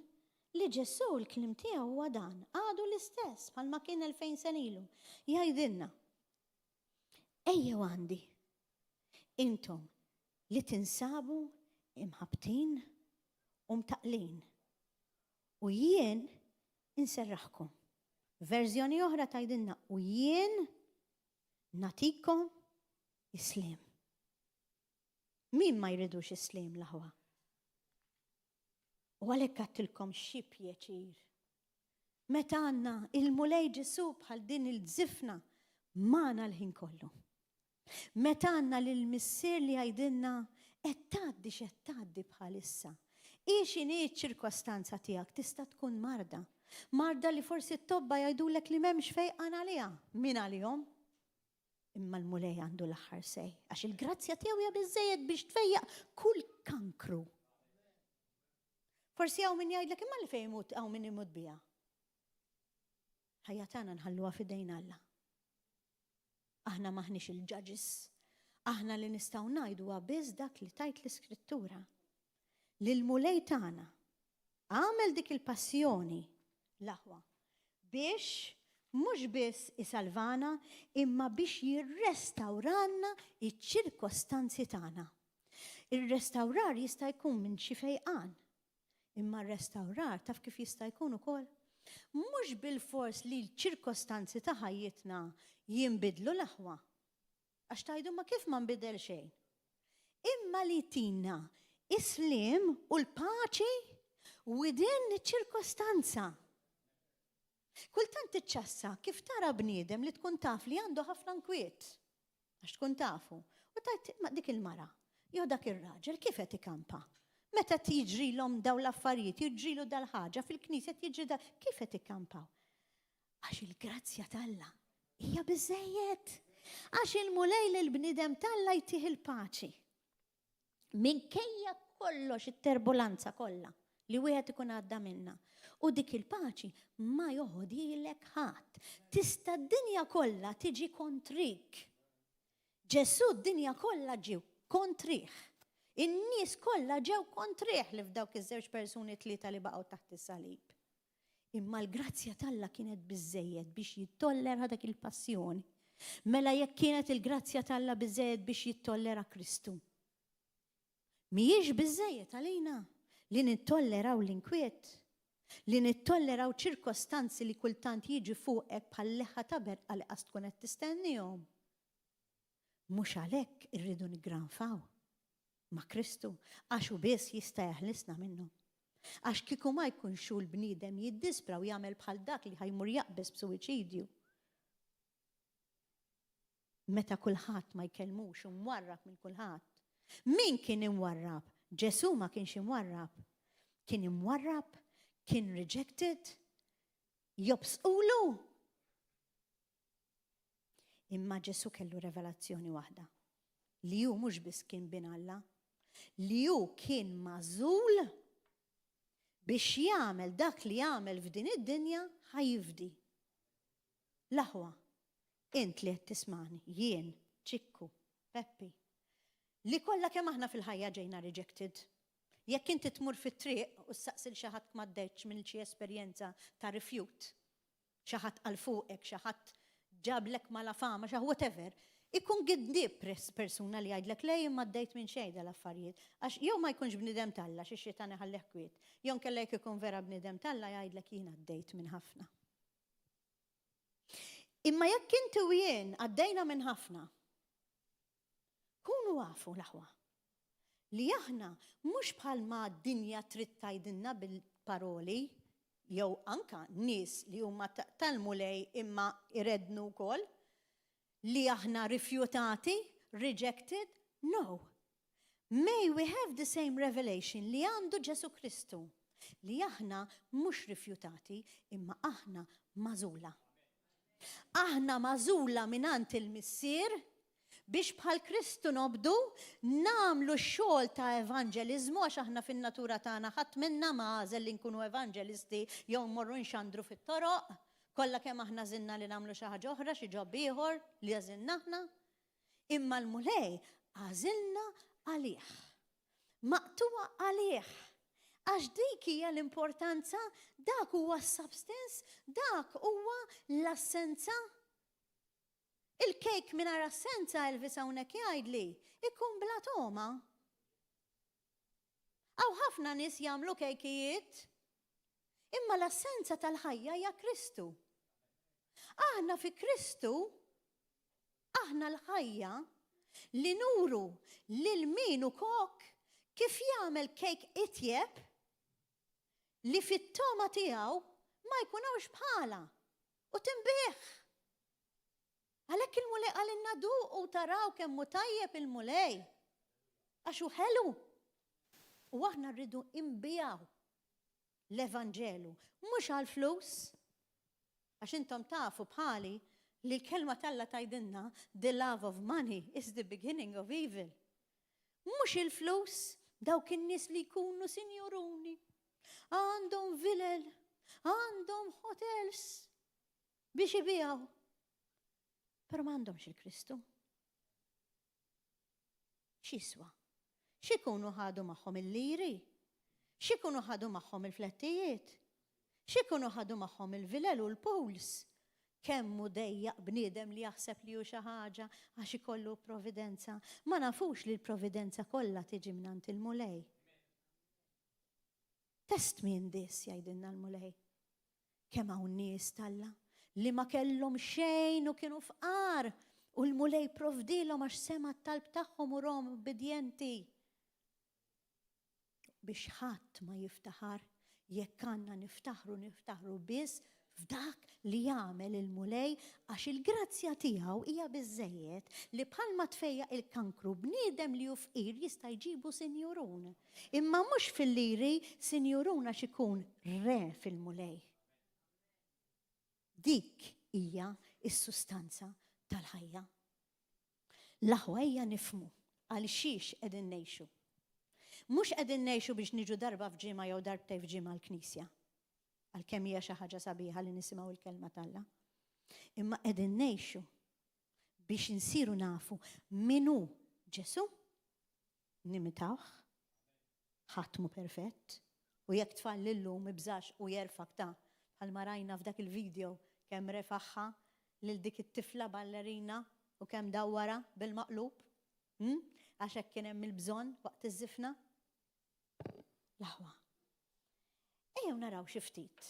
li Ġesù l-kliem tiegħu huwa dan, għadu l-istess bħalma kien 2000 sena ilu. Jgħidilna, Ejjew għandi, intom li tinsabu imħabbtin u mtaqqlin, u jien inserraħkom. Verżjoni oħra tgħidilna, u jien nagħtikom is-sliem. Min ma jridux is-sliem l-aħwa? U għalhekk għadtilkom xi pjaċir. Meta għandna il-Mulej Ġesù bħal din il-żifna magħna l-ħin kollu. Meta għandna lil Missier li jgħidilna qed tgħaddi x'qed tgħaddi bħalissa. Hi x'inhi ċ-ċirkostanza tiegħek tista' tkun marda. Marda li forsi t-tobba jgħidulek li m'hemmx fejqan għaliha. Min għalihom? Imma l-Mulej għandu l-aħħar say, għax il-grazzja tiegħu hija biżejjed biex tfejjaq kull kankru. Forsi hawn min jgħidlek imma li fejn imut hawn min imut biha. Ħajja tagħna nħalluha f'idejn Alla. Aħna m'aħniex il-judges. Aħna li nistgħu ngħidu huwa biss dak li tajt l-Iskrittura. Li l-Mulej tagħna għamel dik il-passjoni l-aħwa biex mhux biss isalvana imma biex jirrestawralna iċ-ċirkostanzi tagħna. Ir-restawrar jista' jkun minn xi fejqan, imma r-restawrar taf kif jista' jkun ukoll? Mhux bilfors li l-ċirkostanzi ta' ħajjitna jinbidlu l-aħwa. Għax tgħidu ma kif ma nbidel xejn. Imma li jtina is-sliem u l-paċi within iċ-ċirkostanza. Kultant tiċċassa kif tara bniedem li tkun taf li għandu ħafna nkwiet. Għax tkun tafu. U tgħid ma dik il-mara, jew dak ir-raġel kif qed ikampa? Meta tiġrilhom daw l-affarijiet, jiġrilu dal-ħaġa fil-knisja tiġri da, kif qed ikkampaw? Għax il-grazzja t'Alla hija biżejjed. Għax il-Mulej lil bniedem t'Alla jtih il-paċi. Minkejja kollox it-terbulanza kollha li wieħed ikun għadda minna. U dik il-paċi ma joħodilek ħadd. Tista' d-dinja kollha tiġi kontrik. Ġesù d-dinja kollha ġiew kontrih. In-nies kollha ġew kontrih li f'dawk iż-żewġ persuni tlieta li baqgħu taħt is-salib. Imma l-grazzja t'Alla kienet biżżejjed biex jittollera dak il-passjoni. Mela jekk kienet il-grazzja t'Alla biżżejjed biex jittollera Kristu. Mhijiex biżżejjed għalina li nittolleraw l-inkwiet, li nittolleraw ċirkostanzi li kultant jiġi fuqek bħal leħħa ta' berqa li qas tkun qed tistennihom. Mhux għalhekk irridu niggranfaw ma' Kristu, għax hu biss jista' jeħlisna minnu. Għax kieku ma jkunx hu l-bniedem jiddispra u jagħmel bħal dak li ħa jmur jaqbeż b'suwiċidju. Meta kulħadd ma jkellmux u mwarrab minn kulħadd. Min kien imwarrab? Ġesù ma kienx imwarrab. Kien imwarrab, kien rejected, jobsqulu. Imma Ġesù kellu revelazzjoni waħda, li hu mhux biss kien bin Alla, li hu kien magħżul biex jagħmel dak li għamel f'din id-dinja ħa jifdi. L-aħwa, int li qed tismani, jien, Ċikku, Peppi, li kollha kemm aħna fil-ħajja ġejna rejected. Jekk inti tmur fit-triq u ssaqsi 'l xi ħadd m'għaddejtx minn xi esperjenza ta' rifjut, xi ħadd qal fuqek, xi ħadd ġablek malafama, xi whatever, ikun giddieb persuna li jgħidlek le jien m'għaddejt minn xejn dal-affarijiet. Għax jew ma jkunx bniedem t'Alla xi xitan iħallih kwiet, jew nkella jekk ikun vera bniedem t'Alla jgħidlek jien għaddejt minn ħafna. Imma jekk inti u jien għaddejna minn ħafna, kunu afu l-aħwa li aħna mhux bħalma d-dinja trid tgħidilna bil-paroli jew anka nies li huma tal-Mulej imma irednu wkoll li aħna rifjutati, rejected, no. May we have the same revelation li għandu Ġesù Kristu, li aħna mhux rifjutati imma aħna magħżula. Aħna magħżula mingħand il-Missier biex bħal Kristu nobdu, nagħmlu x-xogħol ta' evanġeliżmu għax aħna fin-natura tagħna ħadd minna ma għażel li nkunu evanġelisti jew mmorru nxandru fit-toroq, kollha kemm aħna għażilna li nagħmlu xi ħaġa oħra, xi job ieħor li għażilna aħna. Imma l-Mulej għażilna għalih. Maqtuwa għalih. Għax dik hija l-importanza, dak huwa s-substance, dak huwa l-assenza. Il-kejk mingħajr assenza Elvis hawnhekk jgħidli, ikun bla togħma. Hawn ħafna nies jagħmlu kejkijiet, imma l-assenza tal-ħajja hija Kristu. Aħna fi Kristu Aħna l-ħajja li nuru lil min hu kok kif jagħmel kejk itjeb li fit-togħma tiegħu ma jkun hawnx bħalha u tinbiegħ. Għalhekk il-Mulej qalilna duqu u taraw kemm hu tajjeb il-Mulej għax hu ħelu. U aħna rridu nbigħu. L-Evanġelu. Mhux għall-flus, għax intom tafu bħali li l-kelma t'Alla tgħidilna the love of money is the beginning of evil. Mhux il-flus, dawk in-nies li jkunu sinjuruni, għandhom vilel, għandhom hotels biex ibigħu. Però m'għandhomx il-Kristu. X'jiswa? X'ikunu ħadu magħhom il-liri? X'ikunu ħadu magħhom il-flettijiet? X'ikunu ħadu magħhom il-vilel u l-pools? Kemm hu dejjaq bniedem li jaħseb li hu xi ħaġa għax ikollu providenza. Ma nafux li l-providenza kollha tiġi mingħand il-Mulej. Test me in this, jgħidilna l-Mulej. Kemm hawn nies t'Alla li ma kellhom xejn u kienu fqar u l-Mulej provdilhom għax sema' t-talb tagħhom u rahom ubbidjenti. Biex ħadd ma jiftaħar, jekk għandna niftaħru niftaħru biss f'dak li jagħmel il-Mulej għax il-grazzja tiegħu hija biżżejjed li bħalma tfejjaq il-kankru bniedem li hu fqir jista' jġibu sinjurun. Imma mhux fil-liri, sinjurun għax ikun re fil-Mulej. Dik hija s-sustanza tal-ħajja. L-aħwa ejja nifhmu għal xiex qegħdin ngħixu. Mhux qegħdin ngħixu biex niġu darba f'ġimgħa jew darbtejn f'ġimgħa l-knisja. Għalkemm hija xi ħaġa sabiħa li nisimgħu l-kelma t'Alla. Imma qegħdin ngħixu biex insiru nafu min hu Ġesù, nimitawh, ħadd mhu perfett, u jekk tfalli llum ibżax u jerfgħek ta' bħalma rajna f'dak il-video kemm refagħha lil dik it-tifla ballerina u kemm dawwarha bil-maqlub, hm? Għax hekk kien hemm il-bżonn waqt iż-żifna. L-aħwa. Ejjew naraw xi ftit.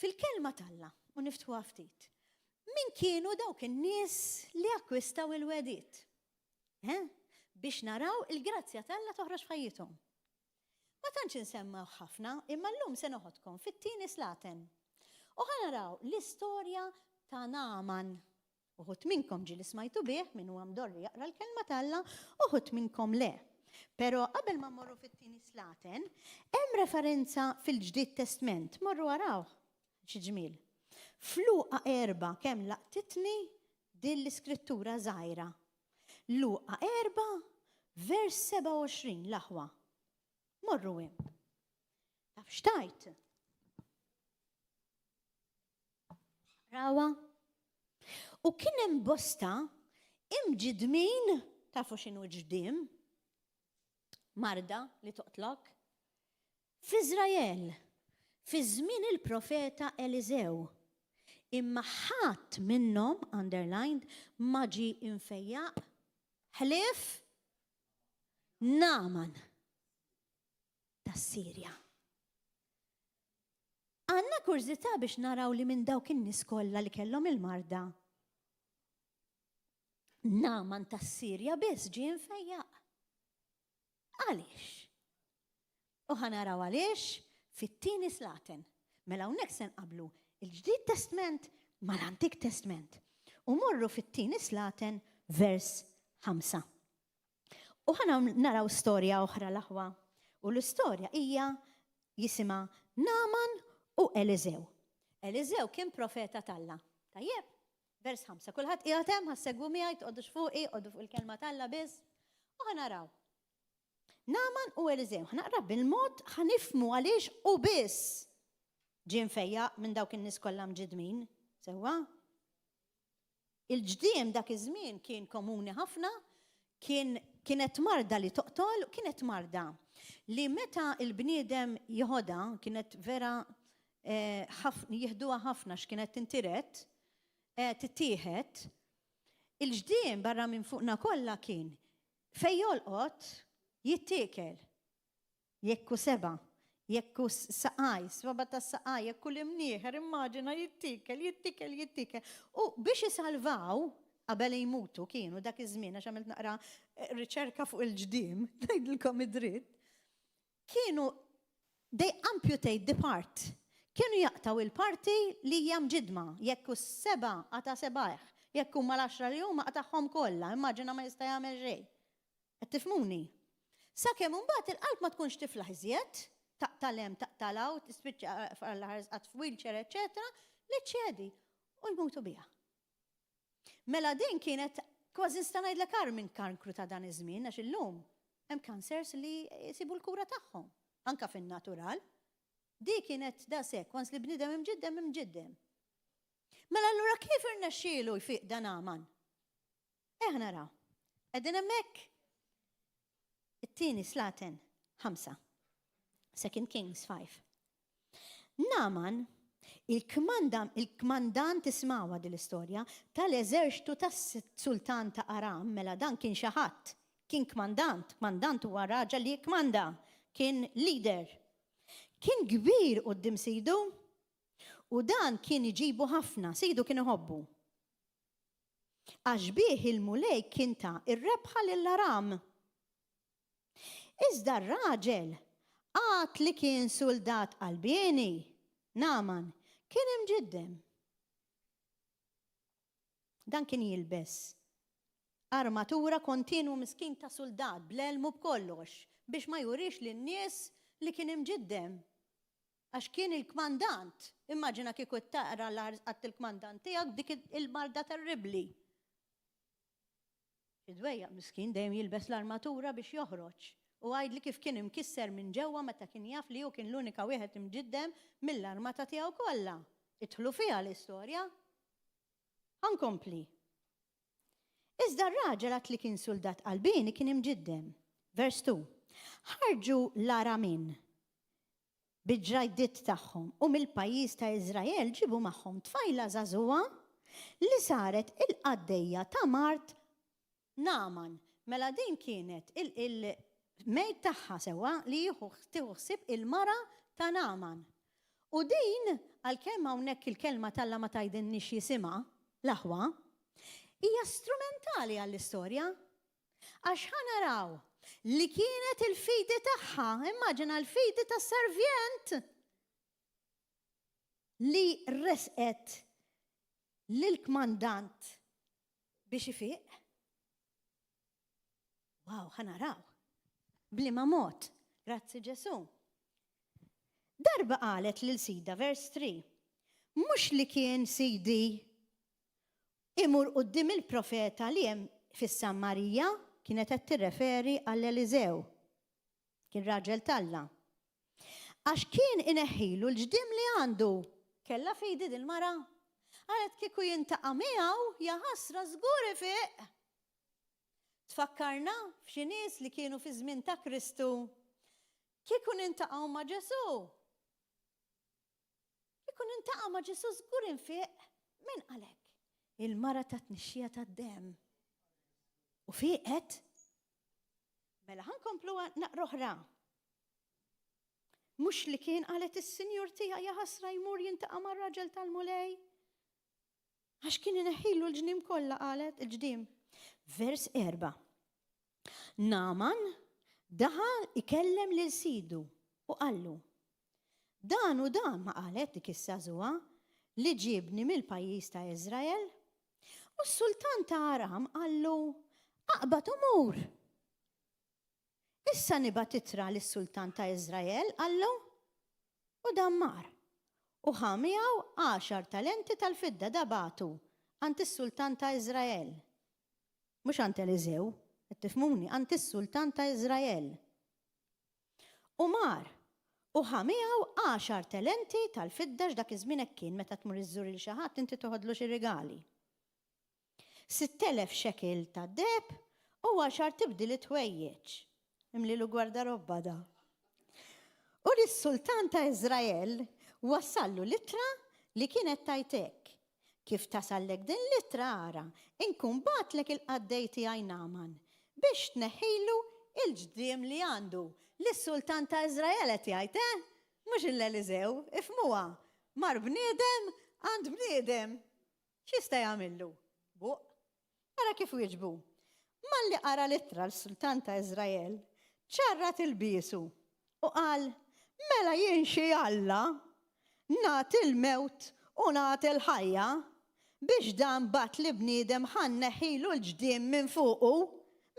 Fil-kelma t'Alla, u niftħuha ftit. Min kienu dawk in-nies li akkwistaw il-wegħdiet? Eh? Biex naraw il-grazzja t'Alla toħroġ f'ħajjithom. Ma tantx insemmaw ħafna, imma llum se noħodkom fit-tieni slaten. U ħa naraw l-istorja ta' Naaman. Uħud minnkom ġieli smajtu bih, min huwa mdorri jaqra l-kelma t'Alla, uħud minnkom le. Però qabel ma mmorru fit-tieni slaten, hemm referenza fil-Ġdid Testment, morru arawh, xi ġmiel. F'Luqa 4 kemm laqtitni din l-iskrittura żgħira. Luqa 4, vers 27, l-aħwa. Morru hemm. Taf x'tgħid? Rawa. U kien hemm bosta imġidmin, tafu x'inhu ġdim? Marda li toqtlok. F'Iżrael, fi żmien il-profeta Eliżew. Imma ħadd minnhom, underlined, ma ġie imfejjaq ħlief Naaman tas-Sirja. Għandna kurżità biex naraw li minn dawk in-nies kollha li kellhom il-marda, Naaman tas-Sirja biss ġie mfejjaq. Għaliex? U ħa naraw għaliex fit-tieni slaten. Mela hawnhekk se nqablu il-Ġdid Testment mal-Antik Testment. U morru fit-tieni slaten vers 5. U ħa naraw storja oħra l-aħwa. U l-istorja hija jisimha Naaman u Eliżew. Eliżew kien profeta t'Alla. Tajjeb? Vers 5. Kulħadd qiegħed hemm ħa ssegwu miegħi, toqgħodux fuqi, qogħdu fuq il-kelma t'Alla biss. U ħa naraw. Naaman u Eliżew. Ħa naqra bil-mod ħa nifhmu għaliex u biss ġie mfejjaq minn dawk in-nies kollha mġidmin. Sewwa? Il-ġdiem dak iż-żmien kien komuni ħafna, kien kienet marda li toqtol, kienet marda li meta l-bniedem jeħodha kienet vera eh, jieħduha ħafna x'kienet tintiret, eh, tittieħed. Il-ġdiem barra minn fuqna kollha kien fejn jolqot jittiekel. Jekk hu seba', jekk hu saqaj, swaba' tas-saqaj, jekk hu l-imnieħer, immaġina jittiekel, jittiekel, jittiekel. U biex isalvaw, qabel jmutu kienu dak iż-żmien għax għamilt naqra riċerka fuq il-ġdiem, ngħidilkom id-dritt, kienu they amputate the part. Kienu jaqtgħu il-parti li hija mġiddma, jekk hu seba' qata' sebgħih, jekk huma l-għaxra li huma qatagħhom kollha, immaġina ma jista' jagħmel xejn. Qed tifhmuni? Sakemm imbagħad il-qalb ma tkunx tiflaħ iżjed. Taqta' 'l hemm, taqta' 'l hawn, tispiċċa fl-aħħar sqatt f'wheelchair, eċċetera, li ċċedi u jmutu biha. Mela din kienet kważi nista' ngħidlek agħar minn kankru ta' dan iż-żmien għax illum hemm cancers li jsibu l-kura tagħhom, anke fin-natural. Di kienet daqshekk, once li bniedem imġiddem, imġiddem. Mela allura kif irnexxielu jfiq dan Għaman? Eħ naraw. Qegħdin hemmhekk? It-tieni Slaten 5. Second Kings 5. Naaman, il-kmandant ismawha din l-istorja, tal-eżerċtu tas-sultan ta' Aram, mela dan kien xi ħadd, kien kmandant, kmandant huwa raġel li jikkmanda, kien leader. Kien kbir quddiem sidu u dan kien iġibu ħafna, sidu kien iħobbu. Għax bih il-Mulej kien ta r-rebħa lil Aram. Iżda r-raġel, għad li kien suldat qalbieni, Nagħman, kien imġiddem. Dan kien jilbes armatura kontinwu miskin ta' suldat bl-elmu b'kollox biex ma jurix lin-nies li kien imġiddem. Għax kien il-kmandant. Immaġina kieku taqra l-art il-kmandant tiegħek b'dik il-marda terribbli. Xi dwejjaq miskin dejjem jilbes l-armatura biex joħroġ. U għidli kif kien imkisser minn ġewwa meta kien jaf li hu kien l-unika wieħed imġiddem mill-armata tiegħu kollha. Idħlu fiha l-istorja. Ħa nkompli. Iżda r-raġel għad li kien suldat qalbieni kien imġiddem. Vers 2. Ħarġu l-Aramin bil-ġrajdiet tagħhom u mill-pajjiż ta' Iżrael ġiebu magħhom tfajla żagħżugħa li saret il-qaddejja ta' mart Nagħman. Mela din kienet il-maid tagħha sewwa li jieħu tieħu ħsieb il-mara ta' Nagħman. U din, għalkemm hawnhekk il-Kelma t'Alla ma tgħidilniex jisimha, l-aħwa, hija strumentali għall-istorja. Għax ħa naraw li kienet il-fidi tagħha, immaġina l-fidi tas-servjent li resqet lill-kmandant biex ifiq. Wow, ħa naraw. Bliema mod. Grazzi Ġesu. Darba qalet lil sida, vers 3, mhux li kien sidi Imur quddiem il-profeta li hemm fis-Sammarija, kienet qed tirreferi għal Eliżew. Kien raġel t'Alla. Għax kien ineħħilu l-ġdiem li għandu. Kellha fidi dil-mara? Qalet kieku jintaqa' miegħu, jaħasra żgur ifiq. Tfakkarna f'xi nies li kienu fi żmien ta' Kristu. Kieku nintaqgħu ma' Ġesù. Kieku nintaqa' ma' Ġesù żgur infiq. Min qal hekk? Il-mara tat-tnixxija tad-demm. U fieqet. Mela ħa nkomplu naqra oħra. Mhux li kien qalet is-Sinjur tiegħi jaħasra jmur jintaqa' mar-raġel tal-Mulej. Għax kien ineħħilu l-ġniem kollha qalet il-ġdiem. Vers 4. Naaman daħal ikellem lil sidu u qallu, Dan u dan ma qalet dik is-żagħżugħa li ġiebni mill-pajjiż ta' Iżrael. U s-sultan ta' Aram qallu, Aqbad u mur! Issa nibgħat ittra lis-sultan ta' Iżrael, qallu. U dan mar, u ħa miegħu għaxar talenti tal-fidda da bagħtu għand is-sultan ta' Iżrael. Mhux għand Eliżew, qed tifhmuni, għand is-sultan ta' Iżrael. U mar, u ħa miegħu għaxar telenti tal-fidda x'dak iż-żmien hekk kien meta tmur iżżur lil xi ħadd inti toħodlu xi rigali. 6,000 xekil tad-deheb u għaxar tibdiliet ħwejjeġ. Imlielu gwardarobba da. U lis-sultan ta' Iżrael wassallu l-ittra li kienet tgħid hekk, Kif tasallek din l-ittra ara, inkun bgħattlek il-qaddej tiegħi Nagħman, biex tneħħilu l-ġdiem li għandu. Lis-sultan ta' Iżrael qed jgħid, eh? Mhux lil Eliżew, ifhmuha. Mar bniedem għand bniedem. X'jista' jagħmillu? Buq. Ara kif wieġbu. Malli qara l-ittra l-sultan ta' Iżrael, ċarrat ilbiesu u qal, Mela jien xi Alla, nagħti l-mewt u nagħti l-ħajja, biex dan bagħatli bniedem ħa nneħħilu l-ġdiem minn fuqu?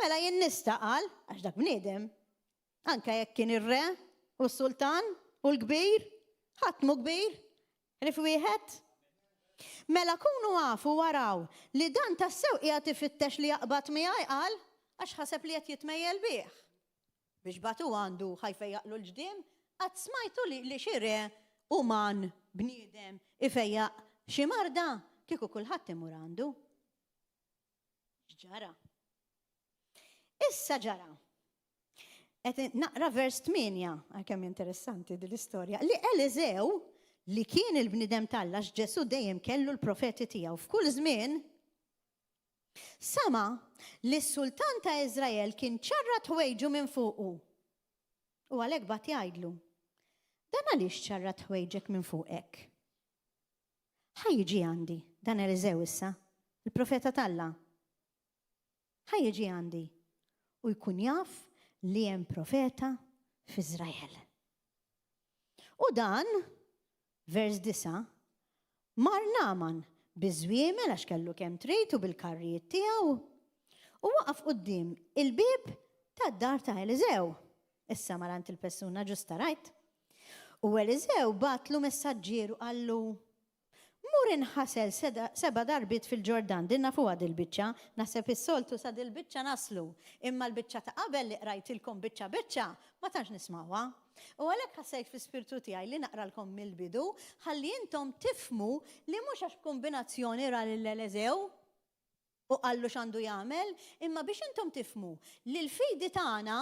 Mela jien nista', qal, għax dak bniedem, anke jekk kien ir-re. U s-sultan? U l-kbir? Ħadd mhu kbir? Ħlief wieħed? Mela kunu afu u araw li dan tassew qiegħed ifittex li jaqbad miegħi, qal, għax ħaseb li qed jitmejjel bih. Biex bagħtu għandu ħa jfejjaqlu l-ġdiem, qatt smajtu li li xi re uman, bniedem, ifejjaq xi marda? Kieku kulħadd imur għandu. X'ġara? Issa ġara. Qed naqra vers 8, għalkemm interessanti din l-istorja, li Eliżew li kien il-bniedem t'Alla Ġesù dejjem kellu l-profeti tiegħu f'kull żmien, sama li s-sultan ta' Iżrael kien ċarrat ħwejġu minn fuqu. U għalhekk bagħat jgħidlu, Dan għaliex ċarrat ħwejġek minn fuqek? Ħa jiġi għandi, dan Eliżew issa, il-profeta t'Alla. Ħa jiġi għandi u jkun jaf li hemm profeta f'Iżrael. U dan, vers 9, mar Naaman biż-żwiemel għax kellu kemm trid u bil-karrijiet tiegħu u waqaf quddiem il-bieb tad-dar ta' Eliżew. Issa mar għand il-persuna ġusta rajt. U Eliżew bagħatlu messaġġier u qallu, Mur inħasel seba' darbiet fil-Ġordan, din nafuha dil-biċċa, naħseb is-soltu sa dil-biċċa naslu, imma l-biċċa ta' qabel li qrajtilkom biċċa biċċa, ma tantx nismgħuha. U għalhekk ħassejt fl-ispirtu tiegħi li naqralkom mill-bidu ħalli intom tifhmu li mhux għax b'kumbinazzjoni ra lil Eliżew u qallu x'għandu jagħmel, imma biex intom tifhmu li l-fidi tagħna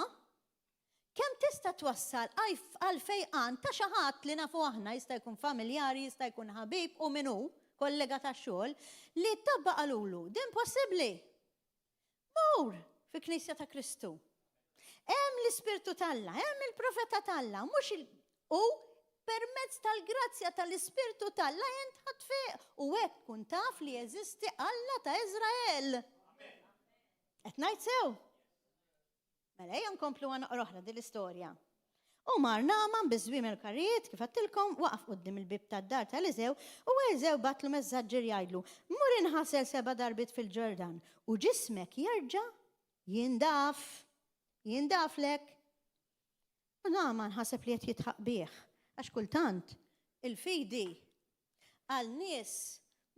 kemm tista' twassal għall-fejqan ta' xi ħadd li nafu aħna, jista' jkun familjari, jista' jkun ħabib u min hu, kollega tax-xogħol, li t-tobba qalulu, din possibbli. Mur fi Knisja ta' Kristu. Hemm l-Ispirtu t'Alla, hemm il-profeta t'Alla, mhux u permezz tal-grazzja tal-Ispirtu t'Alla int ħa tfiq u hekk tkun taf li jeżisti Alla ta' Iżrael. Qed ngħid sew? Mela ejja nkomplu naqra oħra din l-istorja. U mar Naaman biż-żwiemel karrijiet, kif għedtilkom, waqaf quddiem il-bieb tad-dar ta' Eliżew, u Eliżew bagħatlu messaġġier jgħidlu, Mur inħasel seba' darbiet fil-Ġordan, u ġismek jerġa' jindaf. Jindaflek. U Naaman ħaseb li qed jidħaq bih, għax kultant il-fidi għal nies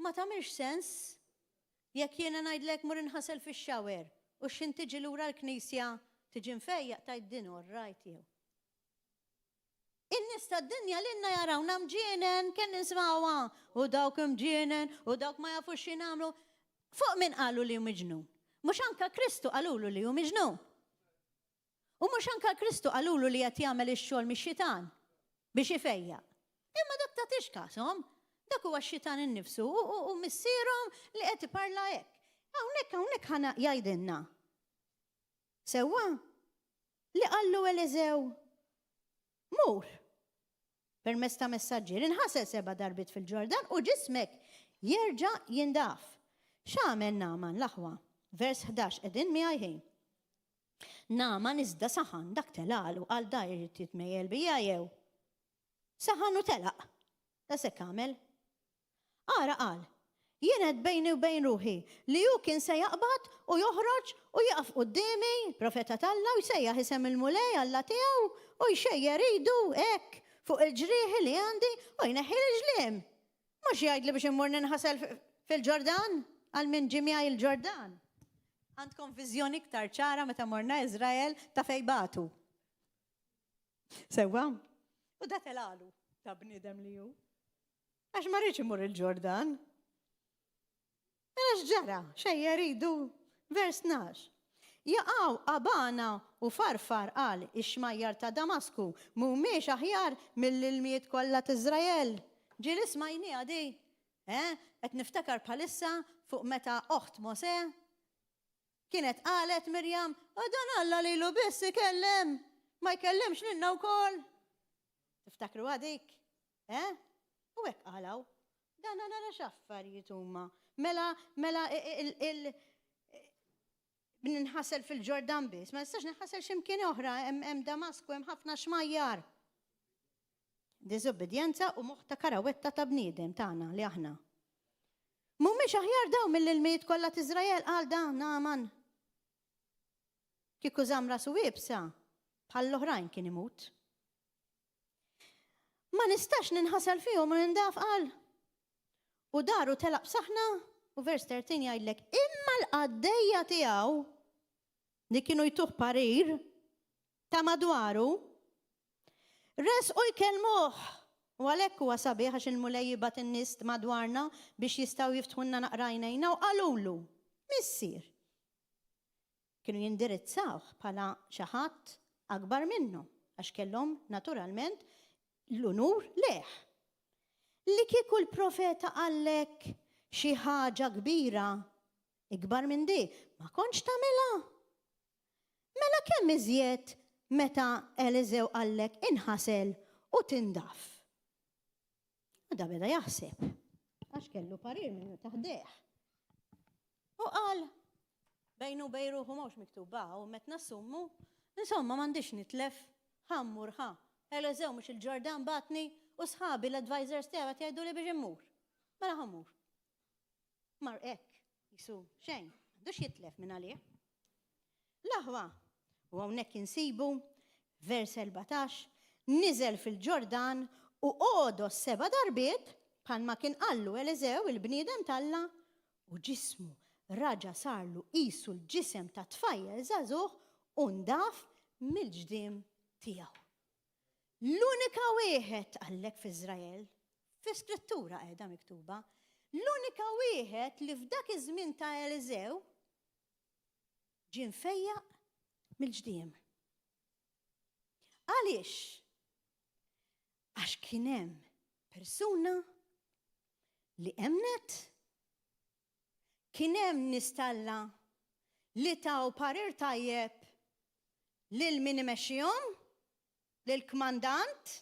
ma tagħmilx sens. Jekk jiena ngħidlek mur inħasel fix-shower u x'ħin tiġi lura l-knisja tiġi mfejjaq tgħid din all right jew. In-nies tad-dinja lilna jarawna mġienen kemm nismgħuha u dawk imġienen u dawk ma jafux xi nagħmlu. Fuq min qalu li hu miġnun? Mhux anka Kristu qalulu li hu miġnun. U mhux anka Kristu qalulu li qed jagħmel ix-xogħol mix-xitan biex ifejjaq. Imma dak tagħtix kashom, dak huwa x-xitan innifsu u missierhom li qed iparla hekk. Hawnhekk hawnhekk ħana jgħidilna. Sewwa li qallu Eliżew mur permezz ta' messaġġier inħasel seba' darbiet fil-Ġordan u ġismek jerġa' jindaf. X'għamel Naaman l-aħwa? Vers 11 qegħdin miegħi ħin. Naaman iżda saħan, dak telaqlu, qal da jrid jitmejjel bija jew? Saħan u telaq. Daqshekk għamel. Ara qal, jien għedt bejni u bejn ruħi li hu kien se jaqbad u joħroġ u jieqaf quddiemi, profeta t'Alla, u jsejjaħ isem il-Mulej Alla tiegħu u jxejjer idu hekk fuq il-ġrieħi li għandi u jneħħili l-ġliem. Mhux jgħidli biex immur ninħasel fil-Ġordan, għal min ġie miegħi l-Ġordan. Għandkom viżjoni iktar ċara meta morna Iżrael ta' fejn bagħtu. Sewwa? U da telalu ta' bniedem li hu. Għax ma rridx imur il-Ġordan. Mela x'ġara? Xejjer idu. Vers 12. Jaqaw Abana u Farfar qal ix-xmajjar ta' Damasku mhumiex aħjar mill-ilmijiet kollha t'Iżrael. Ġieli smajniha di? Eh? Qed niftakar bħalissa fuq meta oħt Mosè kienet qalet Mirjam, u dan Alla lilu biss ikellem, ma jkellimx lilna wkoll. Tiftakru dik? Eh? U hekk qalgħu. Dan nara x'affarijiet huma. Mela, mela il ninħasel fil-Ġordan biss, ma nistax ninħasel x'imkien oħra, hemm Damasku, hemm ħafna xmajjar. Diżobbedjenza u moħħ ta' karawetta ta' bniedem tagħna li aħna. Mhumiex aħjar dawn mill-ilmijiet kollha t'Iżrael, qal dan Naaman. Kieku żamm rasu iebsa, bħall-oħrajn kien imut. Ma nistax ninħasel fihom u nindaf qal. U daru telaq b'saħna u vers 13 jgħidlek imma l-qaddejja tiegħu li kienu jtuh parir ta' madwaru resqu jkellmuh u għalhekk huwa sabiħ għax il-Mulej jibgħat in-nies madwarna biex jistgħu jiftħulna naqra għajnejna u qalulu, Missier, Kienu jindirizzawh bħala xi ħadd akbar minnhom għax kellhom naturalment l-unur lejh. Li kieku l-profeta qallek xi ħaġa kbira ikbar minn di, ma kontx tagħmilha? Mela kemm iżjed meta Eliżew qallek inħasel u tindaf? U da beda jaħseb, għax kellu parir minnu ta' ħdejh. U qal, bejnu bej ruħu mhux miktuba u met nassummu, insomma m'għandix nitlef, ħa mmur ħa. Eliżew mhux il-Ġordan bagħatni u sħabi l-advisors tiegħu qed jgħiduli biex immur. Mela ħa mmur. Mar hekk, jisu xejn, m'għandux jitlef minn għalih. L-aħwa, u hawnhekk insibu vers 14, niżel fil-Ġordan u għodos seba' darbiet bħalma kien qallu Eliżew il-bniedem t'Alla u ġismu raġa' sarlu qisu l-ġisem ta' tfajjel żagħżugħ u ndaf mill-ġdiem tiegħu. L-unika wieħed qallek f'Iżrael, fi skrittura qiegħda miktuba, l-unika wieħed li f'dak iż-żmien ta' Eliżew ġie mfejjaq mill-ġdiem. Għaliex? Għax kien hemm persuna li emnet, kien hemm nies t'Alla li taw parir tajjeb lil min imexxihom, lill-kmandant,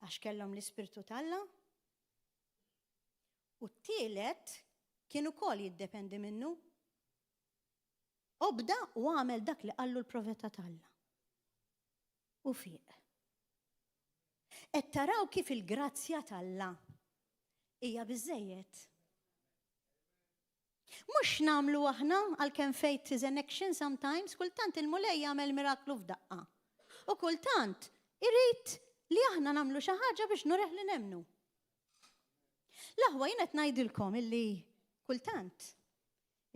għax kellhom l-Ispirtu t'Alla. U t-tielet kien ukoll jiddependi minnu. Obda u għamel dak li qallu l-profeta t'Alla. U fieq. Qed taraw kif il-grazzja t'Alla hija biżżejjed. Mhux nagħmlu aħna għalkemm faith is an action sometimes, kultant il-Mulej jagħmel miraklu f'daqqa. U kultant irid li aħna nagħmlu xi ħaġa biex nureh li nemmnu. L-aħwa jien qed ngħidilkom illi kultant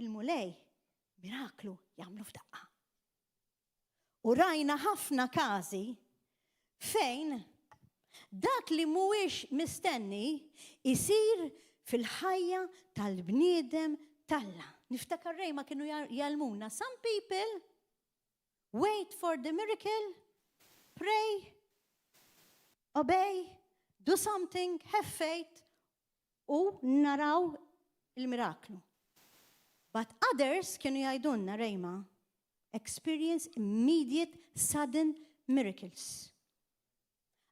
il-Mulej miraklu jagħmlu f'daqqa. U rajna ħafna każi fejn dak li mhuwiex mistenni jsir fil-ħajja tal-bniedem t'Alla. Niftakar Rejma kienu jgħallmuna some people wait for the miracle, pray, obey, do something, have faith u naraw il-miraklu. But others kienu jgħidulna Rejma experience immediate sudden miracles.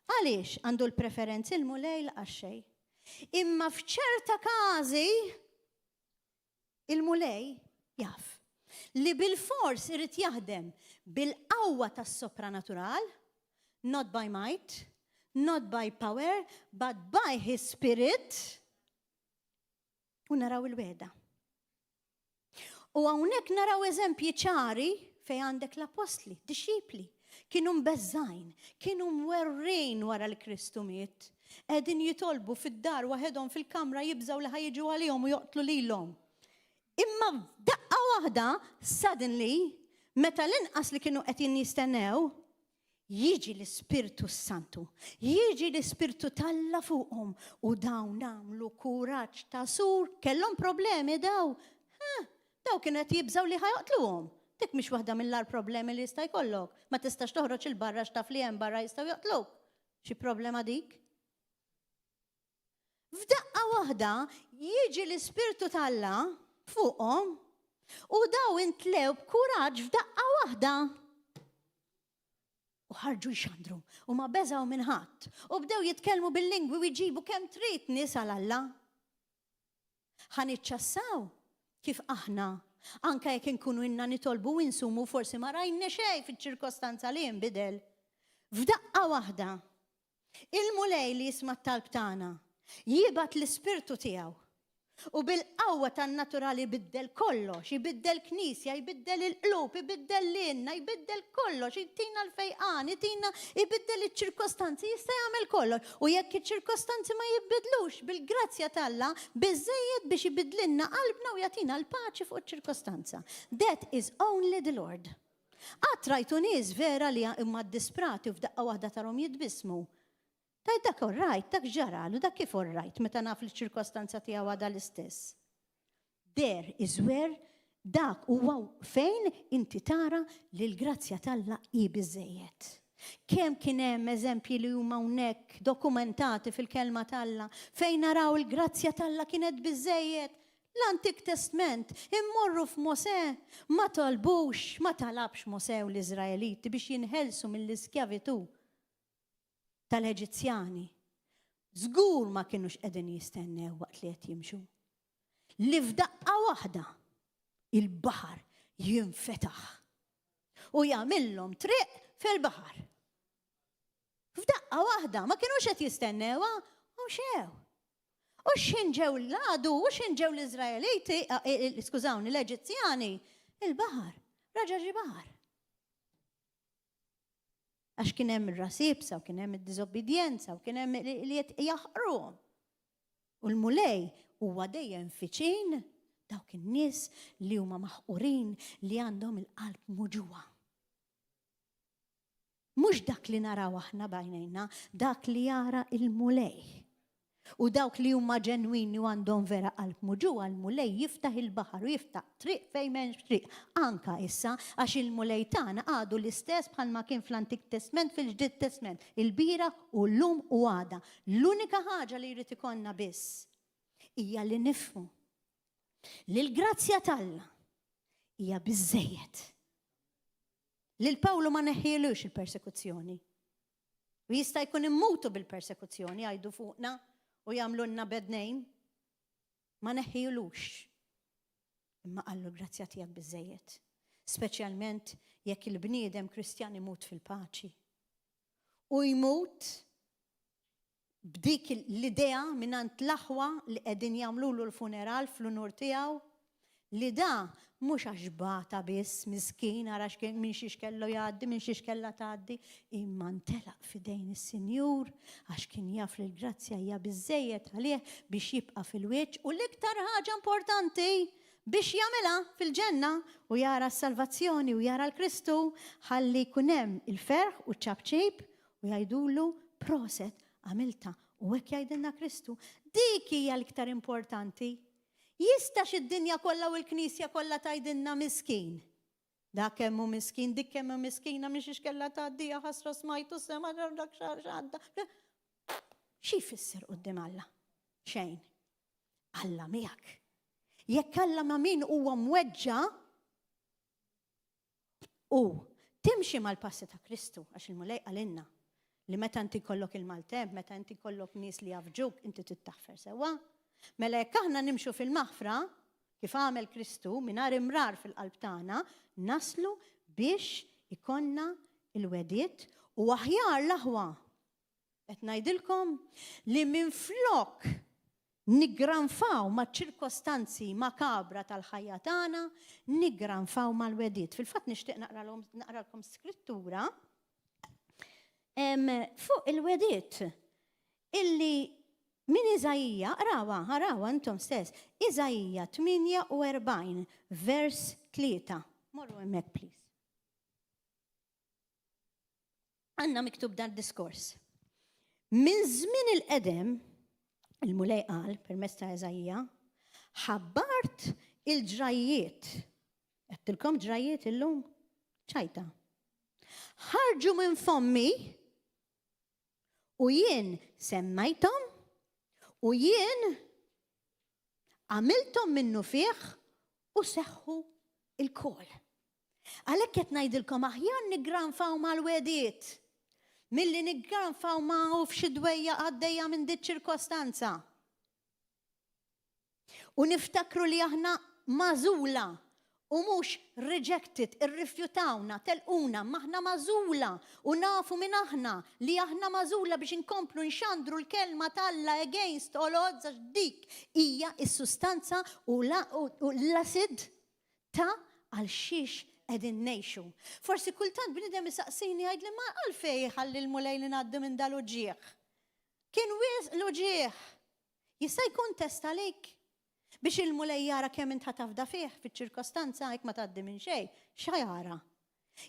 Għaliex għandu l-preferenzi l-Mulej l-qaxxej. Imma f'ċerta każi il-Mulej jaf li bil-fors irid jaħdem bil-qawwa tas-sopranatural, not by might, not by power, but by his spirit, u naraw il-wegħda. U hawnhekk naraw eżempji ċari fejn għandek l-apostli, dixxipli, kienu mbeżżgħin, kienu mwerwrin wara li Kristu miet. Qegħdin jitolbu fid-dar waħedhom fil-kamra jibżgħu li ħa jiġu għalihom u joqtlu lilhom. Imma f'daqqa waħda, suddenly, meta l-inqas li kienu qed jistennew, Jiġi l-Ispirtu s-Santu, jiġi l-Ispirtu t'Alla fuqhom u dawn għamlu kuraġġ ta' sur, kellhom problemi daw. Ha, daw kienu qed jibżgħu li ħa joqtluhom. Dik mhix waħda mill-agħar problemi li jista' jkollok. Ma tistax toħroġ 'il barra għax taf li hemm barra jistgħu joqtluk. Xi problema dik? F'daqqa waħda jiġi l-Ispirtu t'Alla fuqhom u daw intlew b'kuraġġ f'daqqa waħda. U ħarġu jxandru u ma beżgħu minn ħadd u bdew jitkellmu bil-lingwi u jġibu kemm trid nies għal Alla. Ħa niċċassaw kif aħna, anke jekk inkunu ilna nitolbu u nsumu forsi ma rajna xejn fiċ-ċirkostanza li jinbidel. F'daqqa waħda, il-Mulej li jisma' t-talb tagħna jibgħat l-Ispirtu tiegħu. U bil-qawwa tan-natural ibiddel kollox, ibiddel knisja, ibiddel il-qlub, ibiddel lilna, ibiddel kollox, itina l-fejqan, itina ibiddel iċ-ċirkostanzi, jista' jagħmel kollox. U jekk iċ-ċirkostanzi ma jibbidlux, bil-grazzja t'Alla, biżżejjed biex ibiddlilna qalbna u jagħtina l-paċi fuq iċ-ċirkostanza. That is only the Lord. Qatt rajtu nies vera li huma ddisprati u f'daqqa waħda tarhom jitbissmu? Tgħid dak all right, dak x'ġaralu, dak kif all right meta naf li ċ-ċirkostanza tiegħu għadha l-istess. There is where dak huwa fejn inti tara li l-grazzja t'Alla hi biżżejjed. Kemm kien hemm eżempji li huma hawnhekk dokumentati fil-Kelma t'Alla fejn naraw il-grazzja t'Alla kienet biżżejjed. L-Antik Testment, immorru f'Mosè, ma talbux, ma talabx Mosè u l-Iżraeliti biex jinħelsu mill-iskjavitù. tal-Eġizzjani żgur ma kinux qegħdin jistennew waqt li qed jimxu. Li f'daqqa waħda il-baħar jinfetaħ u jagħmilhom triq fil-baħar. F'daqqa waħda ma kinux qed jistennewha u mxew. U x'ħin ġew l-għadu, u x'ħin ġew l-Iżraeliti, eh, eh, skużawni, l-Eġizzjani, il-baħar, raġa' ġie baħar. Għax kien hemm ir-ras iebsa u kien hemm id-diżobbidjenza u kien hemm li qed jaħqruhom. U l-Mulej huwa dejjem fiċin dawk in-nies li huma maħqurin li għandhom il-qalb muġugħa. Mhux dak li naraw aħna b'għajnejna, dak li jara il-Mulej. U dawk li huma ġenwini u għandhom vera qalb muġugħa, l-Mulej jiftaħ il-baħar u jiftaħ triq fejn m'hemmx triq. Anka issa, għax il-Mulej tagħna għadu l-istess bħalma kien fl-Antik Testment, fil-Ġdid Testment, ilbieraħ u llum u għada. L-unika ħaġa li jrid ikollna biss hija li nifhmu li l-grazzja t'Alla hija biżżejjed. Lil Pawlu ma neħħielux il-persekuzzjoni. U jista' jkun immutu bil-persekuzzjoni jgħidu fuqna u jagħmlulna bad name. Ma neħħielux. Imma qallu l-grazzja tiegħek biżżejjed. Speċjalment jekk il-bniedem Kristjan imut fil-paċi. U jmut b'dik l-idea mingħand l-aħwa li qegħdin jagħmlulu l-funeral fl-unur tiegħu, li da mhux għax bata biss, miskin, ara minn xiex kellu jgħaddi, minn xiex kellha tgħaddi, imma ntelaq f'idejn is-Sinjur għax kien jaf li l-grazzja hija biżżejjed għalih biex jibqa' fil-wiċċ u l-iktar ħaġa importanti biex jagħmilha fil-ġenna u jara s-salvazzjoni u jara l-Kristu ħalli jkun hemm il-ferħ u ċ-ċapċip U jgħidulu, Proset, għamiltha. U hekk jgħidilna Kristu. Dik hija l-iktar importanti. Jistax id-dinja kollha u l-Knisja kollha tgħidilna miskin. Dak kemm hu miskin, dik kemm hu miskina minn xiex kellha tgħaddi, ħasra smajtu sema dak x'għadda. Xi jfisser quddiem Alla? Xejn. Alla miegħek. Jekk Alla ma' min huwa mweġġa' U timxi mal-passi ta' Kristu, għax il-Mulej qalilna li meta inti jkollok il-maltemp, meta inti jkollok nies li jafġuk, inti trid taħfer sewwa. Mela jekk aħna nimxu fil-maħfra, kif għamel Kristu, mingħajr imrar fil-qalb tagħna, naslu biex ikollna il-wegħdiet u aħjar l-aħwa. Qed ngħidilkom li minflok niggranfaw maċ-ċirkostanzi makabra tal-ħajja tagħna, niggranfaw mal-wegħdiet. Fil-fatt nixtieq naqralkom skrittura fuq il-wegħdiet illi minn Iżaija, qrawha, arawha intom stess, Iżaija 48 vers 3. Morru hemmhekk please. Għandna miktub dan diskors. Minn żmien il-qedem, il-Mulej qal permezz ta' Eżajja, ħabbart il-ġrajjiet. Għedtilkom ġrajjiet illum? ċajta. Ħarġu minn fommi u jien semmajthom u jien għamilthom minnu fih u seħħu il-kol. Għalhekk qed ngħidilkom aħjar niggranfaw mal-wegħdiet milli niggranfaw ma' u f'xi dwejja għaddejja minn dit ċirkostanza. U niftakru li aħna magħżula. U mhux rejected, irrifjutawna, telquna, imma aħna magħżula u nafu min aħna, li aħna magħżula biex inkomplu nxandru l-Kelma t'Alla against all odds għax dik hija s-sustanza u l-acid ta' għal xiex qegħdin ngħixu. Forsi kultant bniedem isaqsini jgħidli ma għalfejn iħalli l-Mulej li ngħaddi minn dal-uġigħ? Kien wisq l-uġigħ. Jista' jkun test għalik biex il-Mulej jara kemm int ħa tafda fih fiċ-ċirkostanza jekk ma tgħaddi minn xejn, x'ħa jara?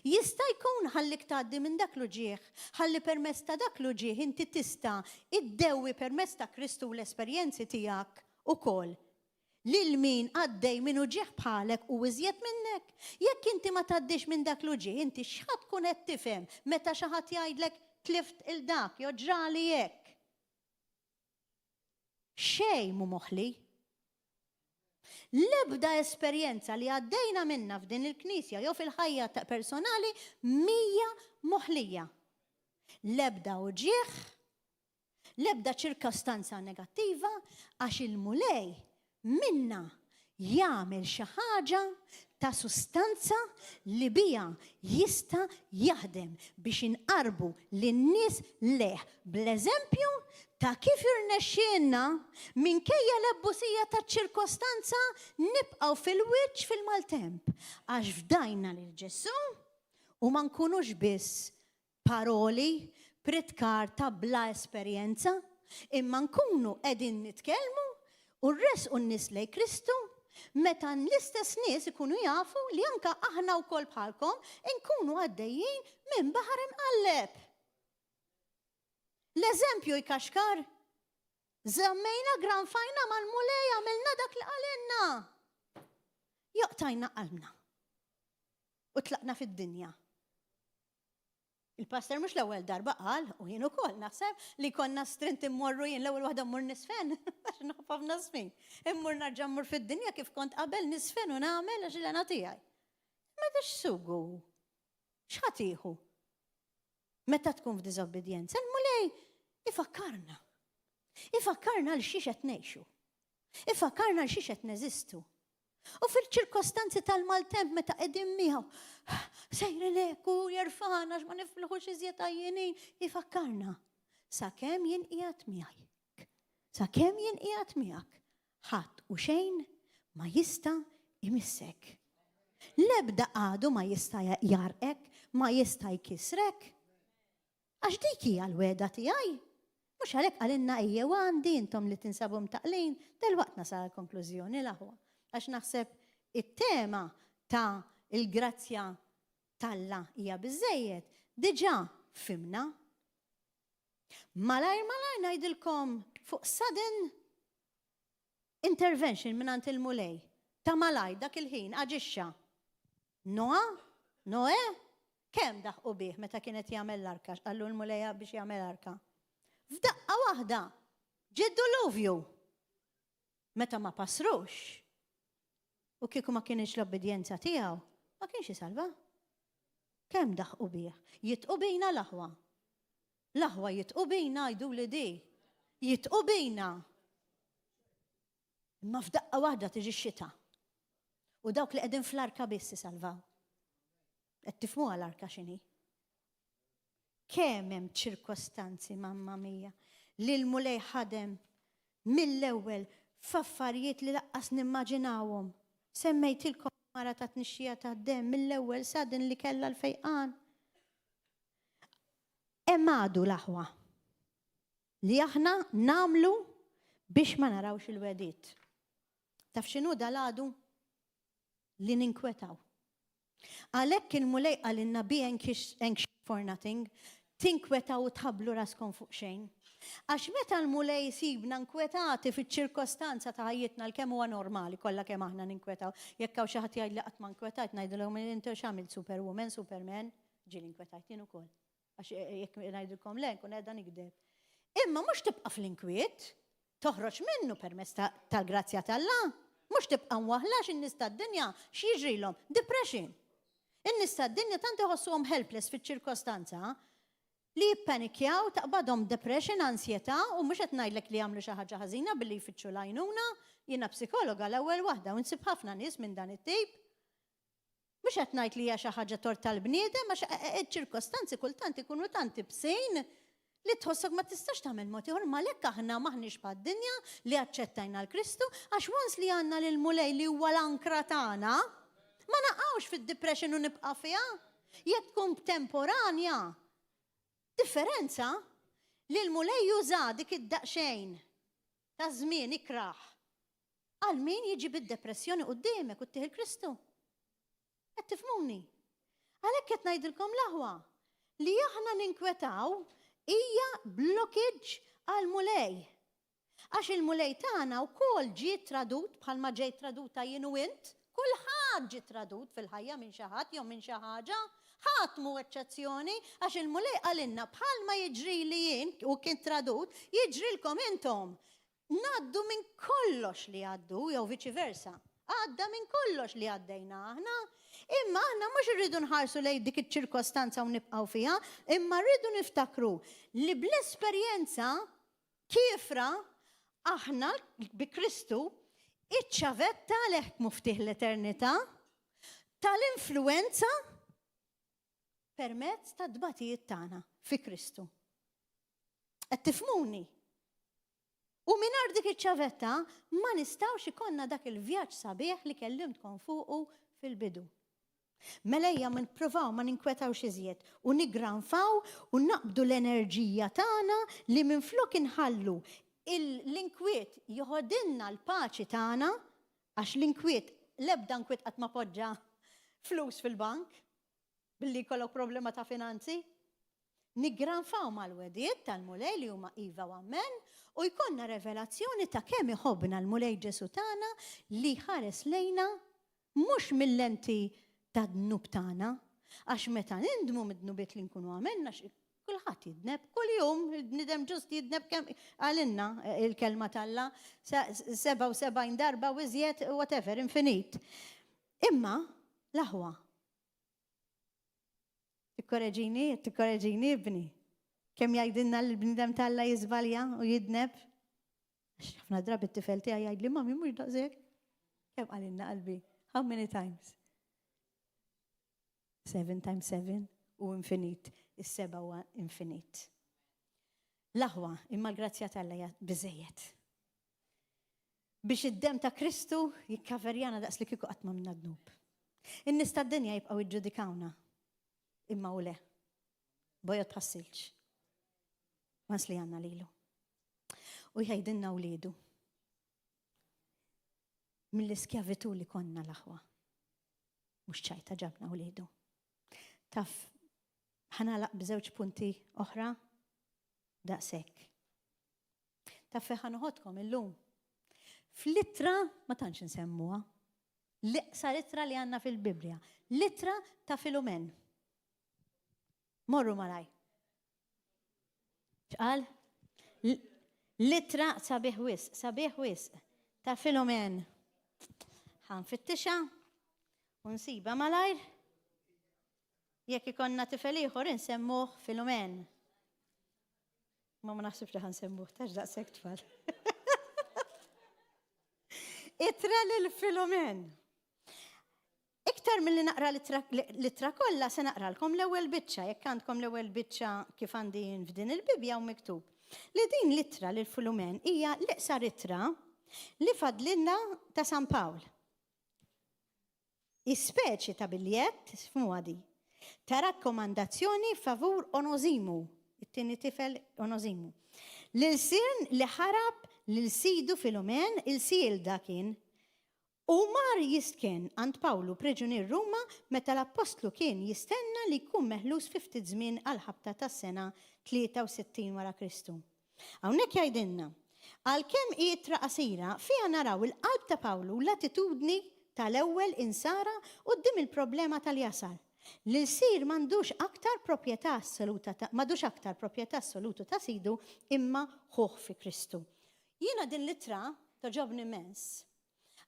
Jista' jkun ħallik tgħaddi minn dak l-uġigħ, ħalli permezz ta' dak l-uġigħ inti tista' iddewwi permezz ta' Kristu u l-esperjenzi tiegħek ukoll lil min għaddej minn uġigħ bħalek u iżjed minnek. Jekk inti ma tgħaddix minn dak l-uġigħ, inti x'ħa tkun qed tifhem meta xi ħadd jgħidlek tlift 'il dak jew ġrali hekk? Xejn mhu moħli. L-ebda esperjenza li għaddejna minnha f'din il-knisja jew fil-ħajja personali mhija moħlija. L-ebda uġigħ, l-ebda ċirkostanza negattiva għax il-Mulej minnha jagħmel xi ħaġa ta' sustanza li biha jista' jaħdem biex inqarrbu lin-nies lejh bl-eżempju ta' kif irnexxielna, minkejja l-ebbusija taċ-ċirkostanza, nibqgħu fil-wiċċ fil-maltemp għax fdajna lil Ġesù u ma nkunux biss paroli, pritkar ta' bla esperjenza, imma nkunu qegħdin nitkellmu u rressqu n-nies lejn Kristu meta l-istess nies ikunu jafu li anke aħna wkoll bħalkom inkunu għaddejjin minn baħar imqalleb. L-eżempju jkaxkar. Żammejna granfajna mal-Mulej għamilna dak li qalilna. Joqtajna qalbna u tlaqna fid-dinja. Il-pastor mhux l-ewwel darba qal, u jien ukoll naħseb, li konna strint immorru jien l-ewwel waħda mmur nisfen, għax nħobb ħafna żfin. Immur narġa' mmur fid-dinja kif kont qabel nisfen u nagħmel għax il-għana tiegħi. Meta x'sugu? X'ħa tieħu? Meta tkun f'diżobbidjenza, il-Mulej ifakkarna. Ifakkarna għal xiex qed ngħixu. Ifakkarna għal xiex qed neżistu. U fil-ċirkostanzi tal-maltemp meta qegħdin miegħu, sejrin hekk u jerfana għax ma nifilħux iżjed għajjenin, ifakkarna. Sakemm jien qiegħed miegħek. Sakemm jien qiegħed miegħek, ħadd u xejn ma jista' imissek. L-ebda għadu ma jista' jarqek, ma jista' jkissrek. Għax dik hija l-wegħda tiegħi. Mhux għalhekk qalilna ejjew għandi intom li tinsabu mtaqqlin, delwaqt nasal għall-konklużjoni l-aħwa. Għax naħseb it-tema ta' il-grazzja t'Alla hija biżżejjed, diġà fhimna. Malajr malajr ngħidilkom fuq sudden Intervention mingħand il-Mulej. Ta' malajr dak il-ħin aġixxa. Noa? Noè? Kemm daħqu bih meta kien qed jagħmel l-arka, x'qallu l-Mulej biex jagħmel arka? F'daqqa waħda ġie d-duluvju. Meta ma pasrux, u kieku ma kinitx l-obbidjenza tiegħu, ma kienx isalva. Kemm daħqu bih. Jitqu bina l-aħwa. L-aħwa jitqu bina jgħiduli di. Jitqu bina. Imma f'daqqa waħda tiġi x-xita. U dawk li qegħdin fl-arka biss isalvaw. Qed tifhmuha l-arka x'inhi? Kemm hemm ċirkostanzi, mamma mia, li l-Mulej ħadem mill-ewwel f'affarijiet li laqqas nimmaġinawhom. Semmejtilkom mara ta' tnixxija ta' demm mill-ewwel sudden li kellha l-fejqan. Hemm għadu l-aħwa li aħna nagħmlu biex ma narawx il-wegħdiet. Taf x'inhu dal-għadu? Li ninkwetaw. Għalhekk il-Mulej qalilna be anxious for nothing, tinkwetaw u tħabblu raskom fuq xejn. Għax meta l-Mulej jsibna nkwetati fiċ-ċirkostanza ta' ħajjitna l-kemm huwa normali kollha kemm aħna ninkwetaw. Jekk hawn xi ħadd jgħid li qatt ma nkwetajt ngħidilhom inti x'għamilt superwoman, superman, ġieli nkwetajt jien ukoll. Għax jekk ngħidilkom le, nkun qiegħda nigdeb. Imma mhux tibqa' fl-inkwiet, toħroġ minnu permezz tal-grazzja t'Alla. Mhux tibqa' mwaħħla għax in-nies tad-dinja x'jiġrilhom? Depression. In-nies tad-dinja tant iħossuhom helpless fiċ-ċirkostanza li jippanikjaw, taqbadhom depression, ansjetà, u mhux qed ngħidlek li jagħmlu xi ħaġa ħażina billi jfittxu l-għajnuna. Jiena psikologa l-ewwel waħda u nsib ħafna nies minn dan it-tip. Mhux qed ngħid li hija xi ħaġa tort tal-bniedem għax iċ-ċirkostanzi kultant ikunu tant ibsin li tħossok ma tistax tagħmel mod ieħor, imma għalhekk aħna m'aħniex bħad-dinja li aċċettajna 'l Kristu, għax once li għandna lill-Mulej li huwa l-ankra tagħna, ma naqgħux fid-depression u nibqa' fiha. Jekk tkun temporanja, differenza li l-Mulej juża dik id-daqsxejn ta' żmien ikrah għal min jiġi bid-depressjoni quddiemek u ttih il-Kristu. Qed tifhmuni? Għalhekk qed ngħidilkom l-aħwa, li aħna ninkwetaw hija blockage għall-Mulej. Għax il-Mulej tagħna wkoll ġie tradut bħalma ġejt traduta jien u int, kulħadd ġie tradut fil-ħajja minn xi ħadd jew minn xi ħaġa, ħadd mhu eċċezzjoni, għax il-Mulej qalilna bħalma jiġrili jien u kien tradut, jiġrilkom intom. Ngħaddu minn kollox li għaddu jew viċi versa. Għadda minn kollox li għaddejna aħna. Imma aħna mhux irridu nħarsu lejn dik iċ-ċirkostanza u nibqgħu fiha, imma rridu niftakru li bl-esperjenza kiefra aħna bi Kristu iċ-ċavetta għalhekk muftih l-eternità tal-influwenza permezz tat-tbatijiet tagħna fi Kristu. Qed tifhmuni? U mingħajr dik iċ-ċavetta ma nistgħux ikollna dak il-vjaġġ sabiħ li kellimtkom fuqu fil-bidu. Mela ejja ma nippruvaw ma ninkwetawx iżjed u niggranfaw u naqbdu l-enerġija tagħna li minflok inħallu l-inkwiet joħodilna l-paċi tagħna, għax l-inkwiet, l-ebda nkwiet qatt ma poġġa flus fil-bank billi jkollok problema ta' finanzi. Niggranfaw mal-wegħdiet tal-Mulej li huma iva u ammen, u jkollna revelazzjoni ta' kemm iħobbna l-Mulej Ġesù tagħna li jħares lejna mhux mil-lenti tad-dnub tagħna, għax meta nindmu mid-dnubiet li nkunu għamilna, kulħadd jidneb, kuljum il-bniedem ġust jidneb kemm qalilna il-kelma t'Alla, 77 darba u iżjed, whatever, infinit. Imma l-aħwa, Tikkoreġini, tikkoreġini ibni. Kemm jgħidilna li l-bniedem t'Alla jiżbalja u jidneb? Għax ħafna drabi t-tifel tiegħi jgħidli mami mhux daqshekk. Kemm qalilna qalbi? How many times? Seven times seven u infinit. Is-seba huwa infinit. L-aħwa, imma l-grazzja t'Alla hija biżejjed. Biex id-demm ta' Kristu jikkaverjana daqs li kieku qatt ma minna dnub. In-nies tad-dinja jibqgħu jiġġudikawna. Imma u le. Bojod bħas-silġ. Once li għandna lilu. U jgħidilna wliedu. Mill-iskjavitu li konna l-aħwa. Mhux ċajta ġabna wliedu. Taf, ħanalaq b'żewġ punti oħra daqshekk. Taf fejn ħa noħodkom illum? Fl-ittra ma tantx insemmuha. L-iqsar ittra li għandna fil-Bibbja. L-ittra ta' Filumen. Morru malaj. X'qal? L-ittra sabiħ wisq, sabiħ wisq ta' Filumen. Ħa nfittixha u nsiba malajr. Jekk ikonna tifel ieħor insemmuh Filumen. Ma ma naħsibx li ħansemmuh tax daqshekk tfal. Itra lil Filomen. Iktar milli naqra l-ittra kollha se naqralkom l-ewwel biċċa, jekk għandkom l-ewwel biċċa kif għandi jien f'din il-Bibbja u miktub. Li din l-ittra lil Filomen hija l-iqsar ittra li fadlilna ta' San Pawl. Hi speċi ta' biljett, fhmuha di, ta' rakkomandazzjoni favur Onożimu, it-tieni tifel Onożimu, l-ilsien li ħarab lil sidu Filumen, ilsiel da kien, u mar jistkenn għand Pawlu priġunier Ruma meta l-appostlu kien jistenna li jkun meħlus fi ftit żmien għall-ħabta tas-sena 63 wara Kristu. Hawnhekk jgħidilna, Għalkemm hi ittra qasira, fiha naraw il-qalb ta' Pawlu u l-attitudni ta' l-ewwel Insara quddiem il-problema tal-jasar. L-ilsir m'għandux aktar proprjetà assoluta ta' m'għadux aktar proprjetà assolutu ta' sidu imma ħuh fi Kristu. Jiena din l-ittra togħġobni immens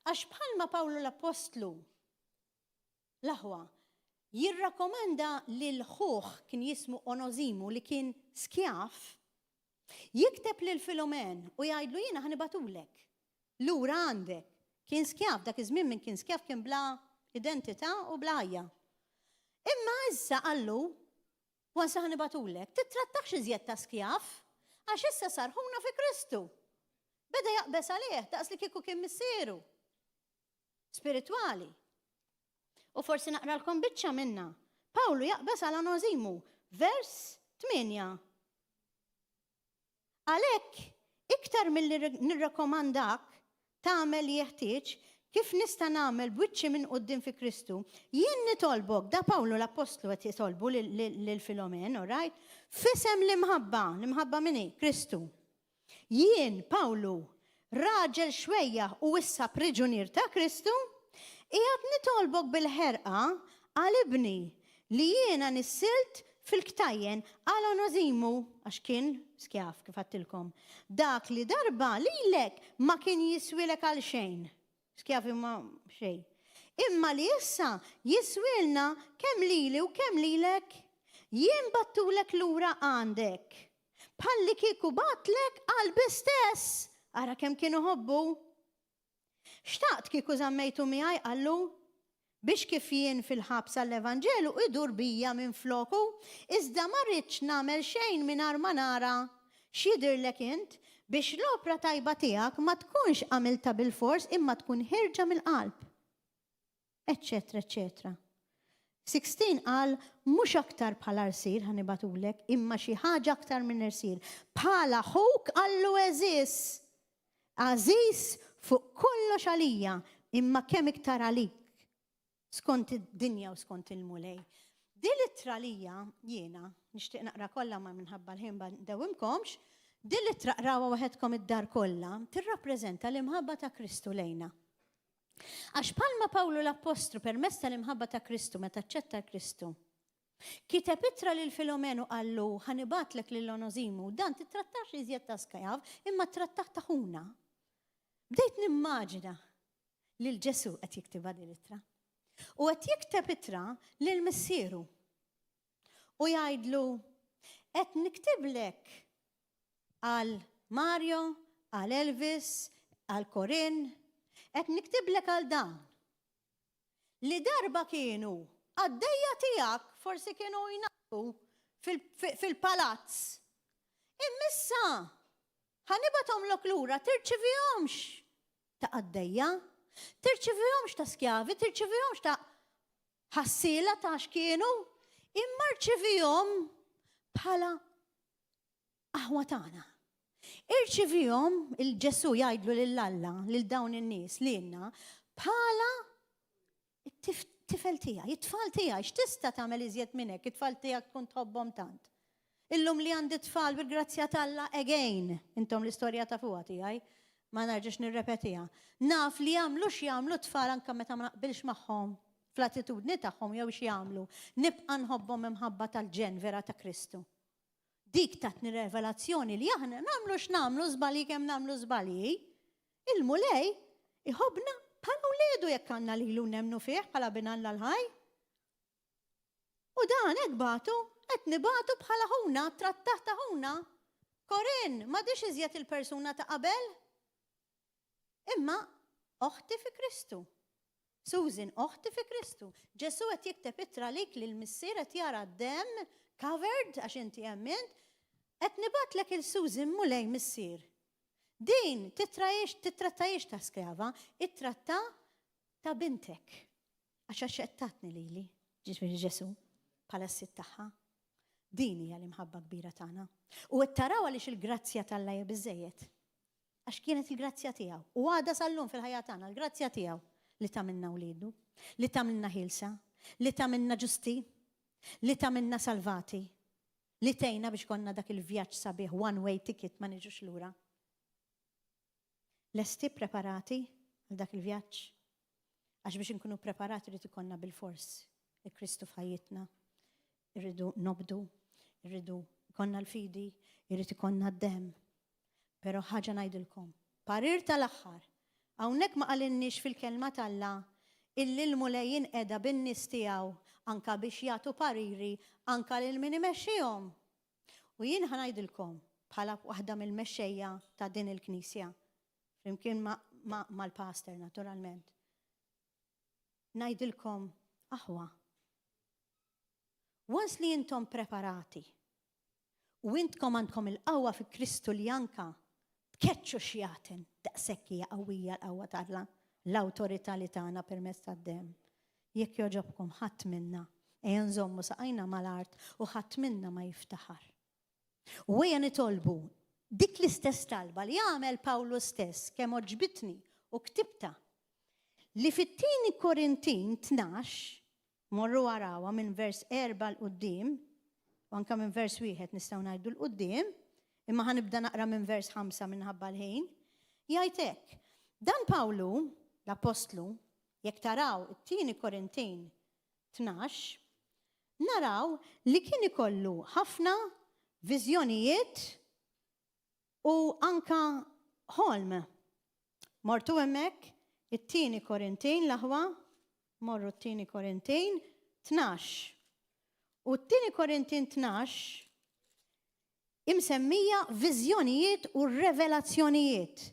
għax bħalma Pawlu l-Appostlu L-aħwa, jirrakkomanda lil ħuh kien jismu Onożimu li kien skjav, jikteb lil Filomen u jgħidlu jiena ħa nibgħatulek. Lura għandek. Kien skjav, dak iż-żmien min kien skjav kien bla Identità u bla ħajja. Imma issa qallu, once ħa nibgħatulek, tittrattax iżjed ta' skjav, għax issa sar ħuna fi Kristu. Beda jaqbeż għalih daqs li kieku kien missieru. Spiritwali. U forsi naqralkom biċċa minna. Pawlu jaqbeż għal Onozimu, vers 8. Għalhekk, iktar milli nirrakkomandak tagħmel li jeħtieġ, kif nista' nagħmel b'wiċċi minn quddiem fi Kristu, jien nitolbok, da Pawlu l-appostlu qed jitolbu lil Filomen, all right? F'isem l-imħabba, l-imħabba min hi? Kristu. Jien, Pawlu, raġel xwejjaħ u issa priġunier ta' Kristu, qiegħed nitolbok bil-ħerqa għal ibni li jiena nissilt fil-ktajjen għal Onożimu, għax kien skjav, kif għedtilkom, dak li darba lilek ma kien jiswielek għal xejn, skjavi ma xejn, imma li issa jiswielna kemm lili u kemm lilek, jien bgħattulek lura għandek. Bħallikieku bagħatlek qalbi stess! Ara kemm kien iħobbu! Xtaqt kieku żammejtu miegħi, qallu, biex kif jien fil-ħabs għall-Evanġelu idur bija minfloku, iżda ma ridtx nagħmel xejn mingħajr ma nara x'jidhirlek int, biex l-opra tajba tiegħek ma tkunx għamiltha bilfors imma tkun ħierġa mill-qalb. Eċċetera eċċetera. 16 qal mhux aktar bħala rsir ħa nibgħatulek imma xi ħaġa aktar minn irsir. Bħala ħuk qallu għeżież. Għażiż fuq kollox għalija imma kemm iktar għalik skont id-dinja u skont il-Mulej. Din l-ittra lija jiena nixtieq naqra kollha ma minħabba l-ħin ma ndewwimkomx, din l-ittra qrawha waħedkom id-dar kollha, tirrappreżenta l-imħabba ta' Kristu lejna. Għax bħalma Pawlu l-appostlu permezz tal-imħabba ta' Kristu meta aċċetta l-Kristu, kiteb ittra lil Filomenu qallu ħa nibgħatlek lil Onożimu, dan tittrattax iżjed ta' skajav, imma trattah ta' ħuna. Bdejt nimmaġina lil Ġesu qed jiktibha din l-ittra. U qed jikteb ittra lil missieru. U jgħidlu qed niktiblek għal Mario, għal Elvis, għal Corinne, qed niktiblek għal dawn. Li darba kienu qaddejja tiegħek, forsi kienu jnaqqu fil-palazz. Imma issa ħa nibgħathomlok lura tirċivihomx ta' qaddejja, tirċivihomx ta' skjavi, tirċivihomx ta' ħassiela ta' x'kienu, imma rċivihom bħala aħwa tagħna. Irċivihom, il-Ġesù jgħidlu lil Alla, lil dawn in-nies, lilna, bħala it-tifel tiegħi, it-tfal tiegħi, x'tista' tagħmel iżjed minn hekk, it-tfal tiegħek tkun tħobbhom tant. Illum li għandi tfal bil-grazzja t'Alla again, intom l-istorja tafuha tiegħi, ma nerġax nirrepetiha. Naf li jagħmlu x'jagħmlu tfal anke meta ma naqbilx magħhom fl-attitudni tagħhom jew x'jagħmlu, nibqa' nħobbhom imħabba tal-ġenn vera ta' Kristu. Dik tatni revelazzjoni li aħna nagħmlu x'nagħmlu żbalji kemm nagħmlu żbalji, il-Mulej iħobbna bħala wliedu jekk għandna lilu nemmnu fih bħala bin Alla l-ħaj. U dan hekk bagħtu, qed nibagħtu bħala ħuna, trattat ta' ħuna. Corinne, m'għadhiex iżjed il-persuna ta' qabel. Imma oħti fi Kristu. Susan, oħti fi Kristu. Ġesù qed jikteb ittra għalik li l-Missier qed jara d-demm covered għax inti emmint. Qed nibgħatlek il Susan Mulej Missier. Din titrajiex titrattajiex ta' sklava, ittratta ta' bintek. Għax aċċettatni lili, ġifieri Ġesù, bħala s-sid tagħha. Din hija l-imħabba kbira tagħna. U qed taraw għaliex il-grazzja t'Alla hija biżżejjed. Għax kienet il-grazzja tiegħu. U għadha sal-lum fil-ħajja tagħna l-grazzja tiegħu li tagħmilna wliedu, li tagħmilna ħielsa, li tagħmilna ġusti, li tagħmilna salvati, li tgħinna biex konna dak il-vjaġġ sabiħ one way ticket ma niġux lura. Lesti preparati għal dak il-vjaġġ? Għax biex inkunu preparati rrid ikollna bilfors il-Kristu f'ħajjitna. Irridu nobdu, irridu jkollna l-fidi, irrid ikollna d-demm. Però ħaġa ngħidilkom, parir tal-aħħar, hawnhekk ma qalilniex fil-Kelma t'Alla illi l-Mulej inqeda bin-nies tiegħu anka biex jagħtu pariri anka lil min imexxihom. U jien ħa ngħidilkom bħala waħda mill-mexxejja ta' din il-Knisja, flimkien mal-pastor naturalment. Ngħidilkom, aħwa, once li intom preparati u intkom għandkom il-qawwa fi Kristu li anka tkeċċu xjaten, daqshekk hija qawwija l-qawwa t'Alla, l-awtorità li tagħna permezz tad-demm. Jekk jogħġobkom ħadd minna, ejja nżommu saqajna mal-art u ħadd minna ma jiftaħar. U ejja nitolbu dik l-istess talba li għamel Pawlu stess kemm għoġbitni u ktibta li fit-tieni Korintin 12 morru arawha minn vers 4 'l quddiem u anka minn vers wieħed nistgħu ngħidu 'l quddiem, imma ħa nibda naqra minn vers 5 minħabba l-ħin, jgħid hekk. Dan Pawlu, l-appostlu, jekk taraw it-tieni Korintin 12, naraw li kien ikollu ħafna viżjonijiet u anka ħolm. Mortu hemmhekk, it-tieni Korintin, l-aħwa, morru t-tieni Korintin 12. U t-tieni Korintin 12 imsemmija viżjonijiet u revelazzjonijiet.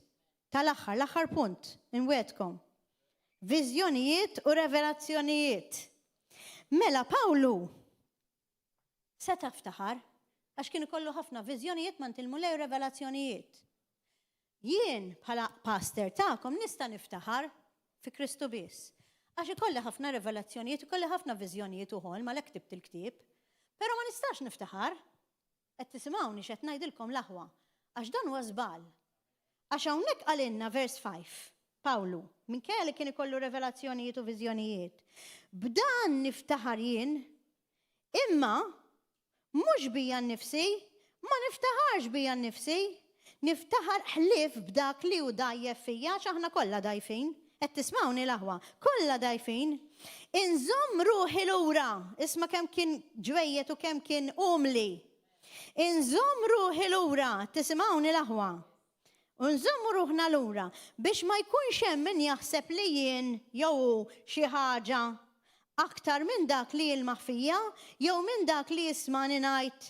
Tal-aħħar, l-aħħar punt, inwegħdkom. Viżjonijiet u revelazzjonijiet. Mela Pawlu seta' ftaħar għax kien ikollu ħafna viżjonijiet mant il-Mulej u revelazzjonijiet. Jien bħala pastor tagħkom nista' niftaħar fi Kristu biss. Għax ikolli ħafna revelazzjonijiet, ikolli ħafna viżjonijiet u ħolm għalhekk ktibt il-ktieb. Però ma nistax niftaħar. Qed tisimgħuni x'qed ngħidilkom l-aħwa? Għax dan huwa żball. Għax hawnhekk qalilna vers 5, Pawlu, minkejja li kien ikollu revelazzjonijiet u viżjonijiet, b'dan niftaħar jien, imma mhux bija nnifsi, ma niftaħarx bija nnifsi, niftaħar ħlief b'dak li hu dgħajjef fija, għax aħna kollha dgħajfin. Qed tismgħuni l-aħwa? Kollha dgħajfin. Inżomm ruħi lura. Isma' kemm kien ġwejjed u kemm kien umli. Inżomm ruħi lura. Tisimgħuni l-aħwa? U nżommu ruħna lura biex ma jkunx hemm min jaħseb li jien jew hu xi ħaġa aktar minn dak li jilmaħ fija jew minn dak li jismagħni ngħid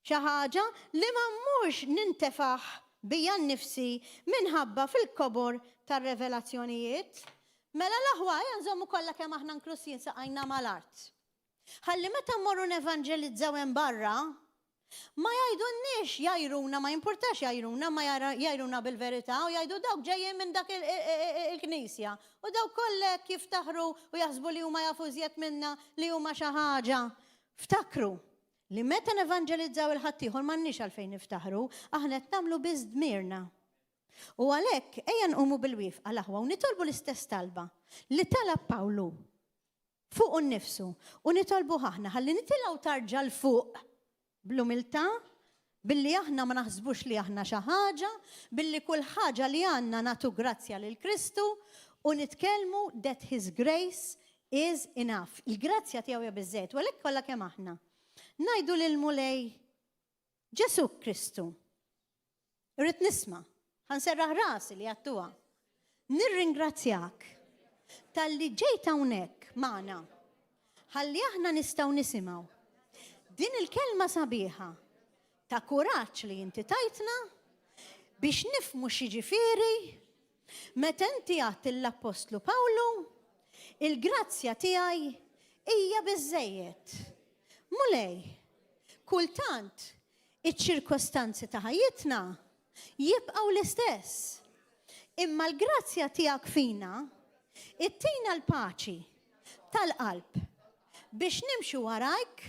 Xi ħaġa li ma mmurx nintefaħ bija nnifsi minħabba fil-kobor tar-revelazzjonijiet. Mela l-aħwa, ejja nżommu kollha kemm aħna inkluż jien saqajna mal-art. Ħalli meta mmorru nevanġelizzaw hemm barra, ma jgħidulniex jgħajruna, ma jimpurtax jgħajruna, ma jgħajruna bil-verità u jgħidu dawk ġejjin minn dak il-knisja. U dawk kollha hekk jiftaħru u jaħsbu li huma jafu iżjed minna li huma xi ħaġa. Ftakru, Li meta nevanġelizzaw 'il ħaddieħor m'għandniex għalfejn niftaħru, aħna qed nagħmlu biss dmirna. U għalhekk, ejja nqumu bil-wieqfa l-aħwa u nitolbu l-istess talba li talab Pawlu fuqu nnifsu u nitolbuh aħna ħalli nitilgħu tarġa 'l fuq bl-umiltà, billi aħna ma naħsbux li aħna xi ħaġa, billi kull ħaġa li għandna nagħtu grazzja lil Kristu u nitkellmu that his grace is enough. Il-grazzja tiegħu hija biżżejjed, u għalhekk kollha kemm aħna. Ngħidu lill-Mulej Ġesù Kristu. Irrid nisma', ħa nserraħ rasi li għadtuha. Nirringrazzjak talli ġejt hawnhekk magħna ħalli aħna nistgħu nisimgħu din il-kelma sabiħa ta' kuraġġ li inti tajtna biex nifhmu x'jiġifieri Meta inti għedt lill-appostlu Pawlu, Il-grazzja tiegħi hija biżżejjed. Mulej, kultant iċ-ċirkostanzi ta' ħajjitna jibqgħu l-istess. Imma l-grazzja tiegħek fina ittina l-paċi tal-qalb biex nimxu warajk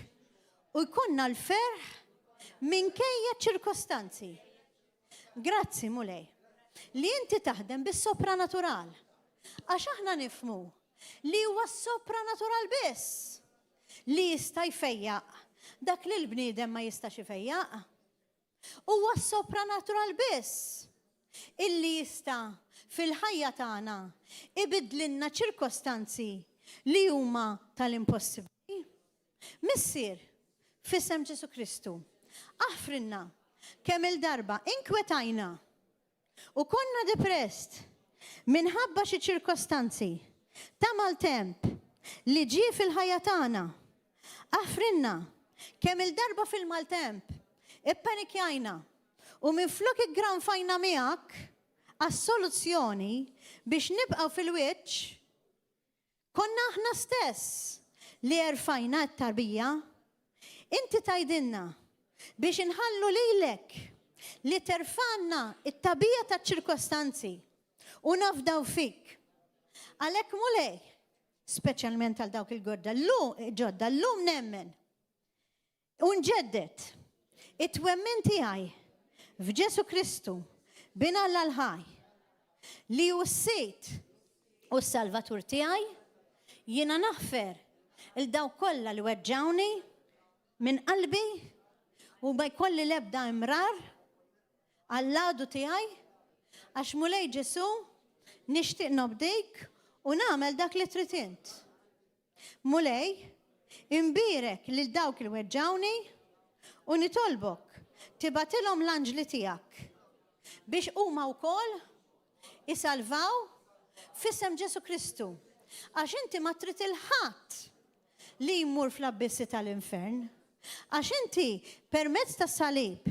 u jkollna l-ferħ minkejja ċ-ċirkostanzi. Grazzi, Mulej, li inti taħdem bis-sopranatural. Għax aħna nifhmu li huwa s-sopranatural biss li jista' jfejjaq dak li l-bniedem ma jistax ifejjaq. Huwa s-sopranatural biss illi jista' fil-ħajja tagħna ibiddlilna ċirkostanzi li huma tal-impossibbli. Missier, f'isem Ġesù Kristu, aħfrilna kemm-il darba inkwetajna u konna depressed minħabba xi ċirkostanzi ta' maltemp li ġie fil-ħajja tagħna. Aħfrilna kemm-il darba fil-maltemp ippanikjajna u minflok iggranfajna miegħek għas-soluzzjoni biex nibqgħu fil-wiċċ. Konna aħna stess li erfajna t-tarbija. Inti tgħidilna biex inħallu lilek li terfgħalna t-tagħbija taċ-ċirkostanzi u nafdaw fik. Għalhekk Mulej, speċjalment għal dawk il-godda ġodda, llum nemmen u nġedded it-twemmin tiegħi f'Ġesù Kristu, Bin Alla l-ħaj, li hu s-Sid u s-Salvatur tiegħi, jiena naħfer 'il dawk kollha li weġġgħuni minn qalbi u ma jkolli l-ebda imrar għall-għadu tiegħi, għax Mulej Ġesù nixtieq nobdik u nagħmel dak li trid int. Mulej, imbierek lil dawk li weġġgħuni u nitolbok tibgħatilhom l-anġli tiegħek biex huma wkoll isalvaw f'isem Ġesù Kristu. Għax inti ma trid 'il ħadd li jmur fl-abbissi tal-infern. Għax inti permezz tas-salib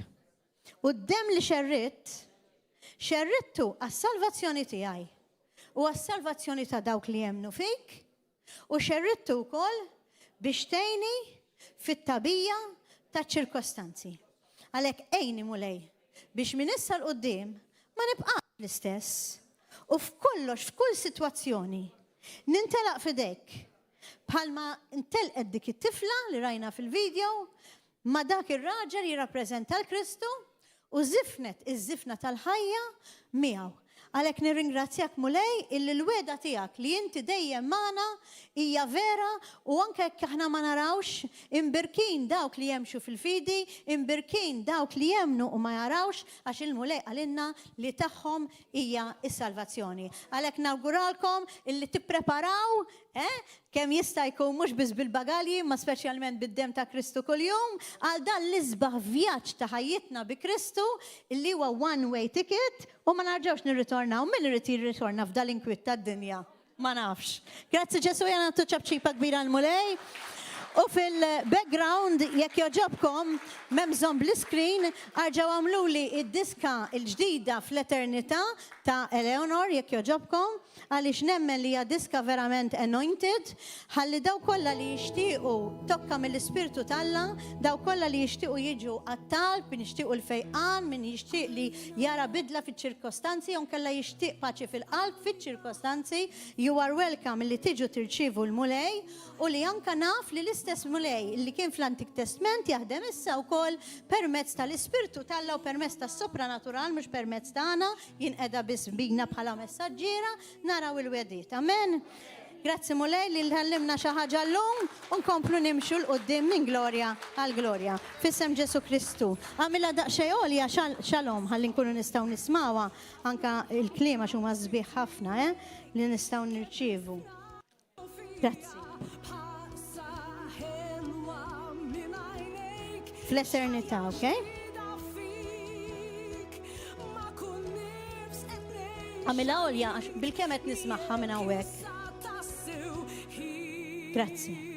u d-demm li xerridt, xerridtu għas-salvazzjoni tiegħi u għas-salvazzjoni ta' dawk li jemmnu fik, u xerridtu wkoll biex tgħinni fit-tagħbija taċ-ċirkostanzi. Għalhekk għinni, Mulej, biex minn issa 'l quddiem ma nibqax l-istess, u f'kollox, f'kull sitwazzjoni, nintelaq f'idejk, bħalma ntelqet dik it-tifla li rajna fil-video ma' dak ir-raġel jirrappreżenta 'l Kristu u żifnet iż-żifna tal-ħajja miegħu. Għalhekk nirringrazzjak Mulej illi l-wegħda tiegħek li inti dejjem magħna hija vera u anke jekk aħna ma narawx, imbirkin dawk li jemxu fil-fidi, imbirkin dawk li jemmnu u ma jarawx għax il-Mulej qalilna li tagħhom hija s-salvazzjoni. Għalhekk nawguralkom illi tippreparaw Eh? Kemm jista' jkun mhux biss bil-bagalji imma speċjalment bid-demm ta' Kristu kuljum, għal dan l-isbaħ vjaġġ ta' ħajjitna bi Kristu li huwa one way ticket u ma narġgħux nirritornaw. Min irid jirritorna f'dal-inkwiet tad-dinja? Ma nafx. Grazzi Ġesù ejja nagħtu ċapċipa kbira għall-Mulej. U fil-background, jekk jogħġobkom, m'hemm bżonn bl-iscreen, arġgħu agħmluli d-diska l-ġdida fl-eternità ta' Eleonor jekk jogħġobkom. Għaliex nemmen li hija diska verament anointed, ħalli dawk kollha li jixtiequ tokka mill-Ispirtu t'Alla, dawk kollha li jixtiequ jiġu għat-talb, min jixtiequ l-fejqan, min jixtieq li jara bidla fiċ-ċirkostanzi jew inkella jixtieq paċi fil-qalb fiċ-ċirkostanzi, you are welcome li tiġu tirċievu l-Mulej u li anka naf li l-istess Mulej li kien fl-Antik Testment jaħdem issa wkoll permezz tal-Ispirtu t'Alla u permezz tas-sopranatural mhux permezz tagħna. Jinqeda biss bina bħala messaġġiera, naraw il-wegħdiet. Amen. Grazzi Mulej li tgħallimna xi ħaġa llum u nkomplu nimxu 'l quddiem minn glorja għal glorja. F'isem Ġesù Kristu. Agħmilha daqsxejn għolja Shalom ħalli nkunu nistgħu nismgħuha anke l-kliem għax huma sbieħ ħafna eh li nistgħu nirċievu. Grazzi. Fl-eternità, ok? Għamilha għolja għax bil-kemm qed nismagħha minn hawnhekk. Grazzi.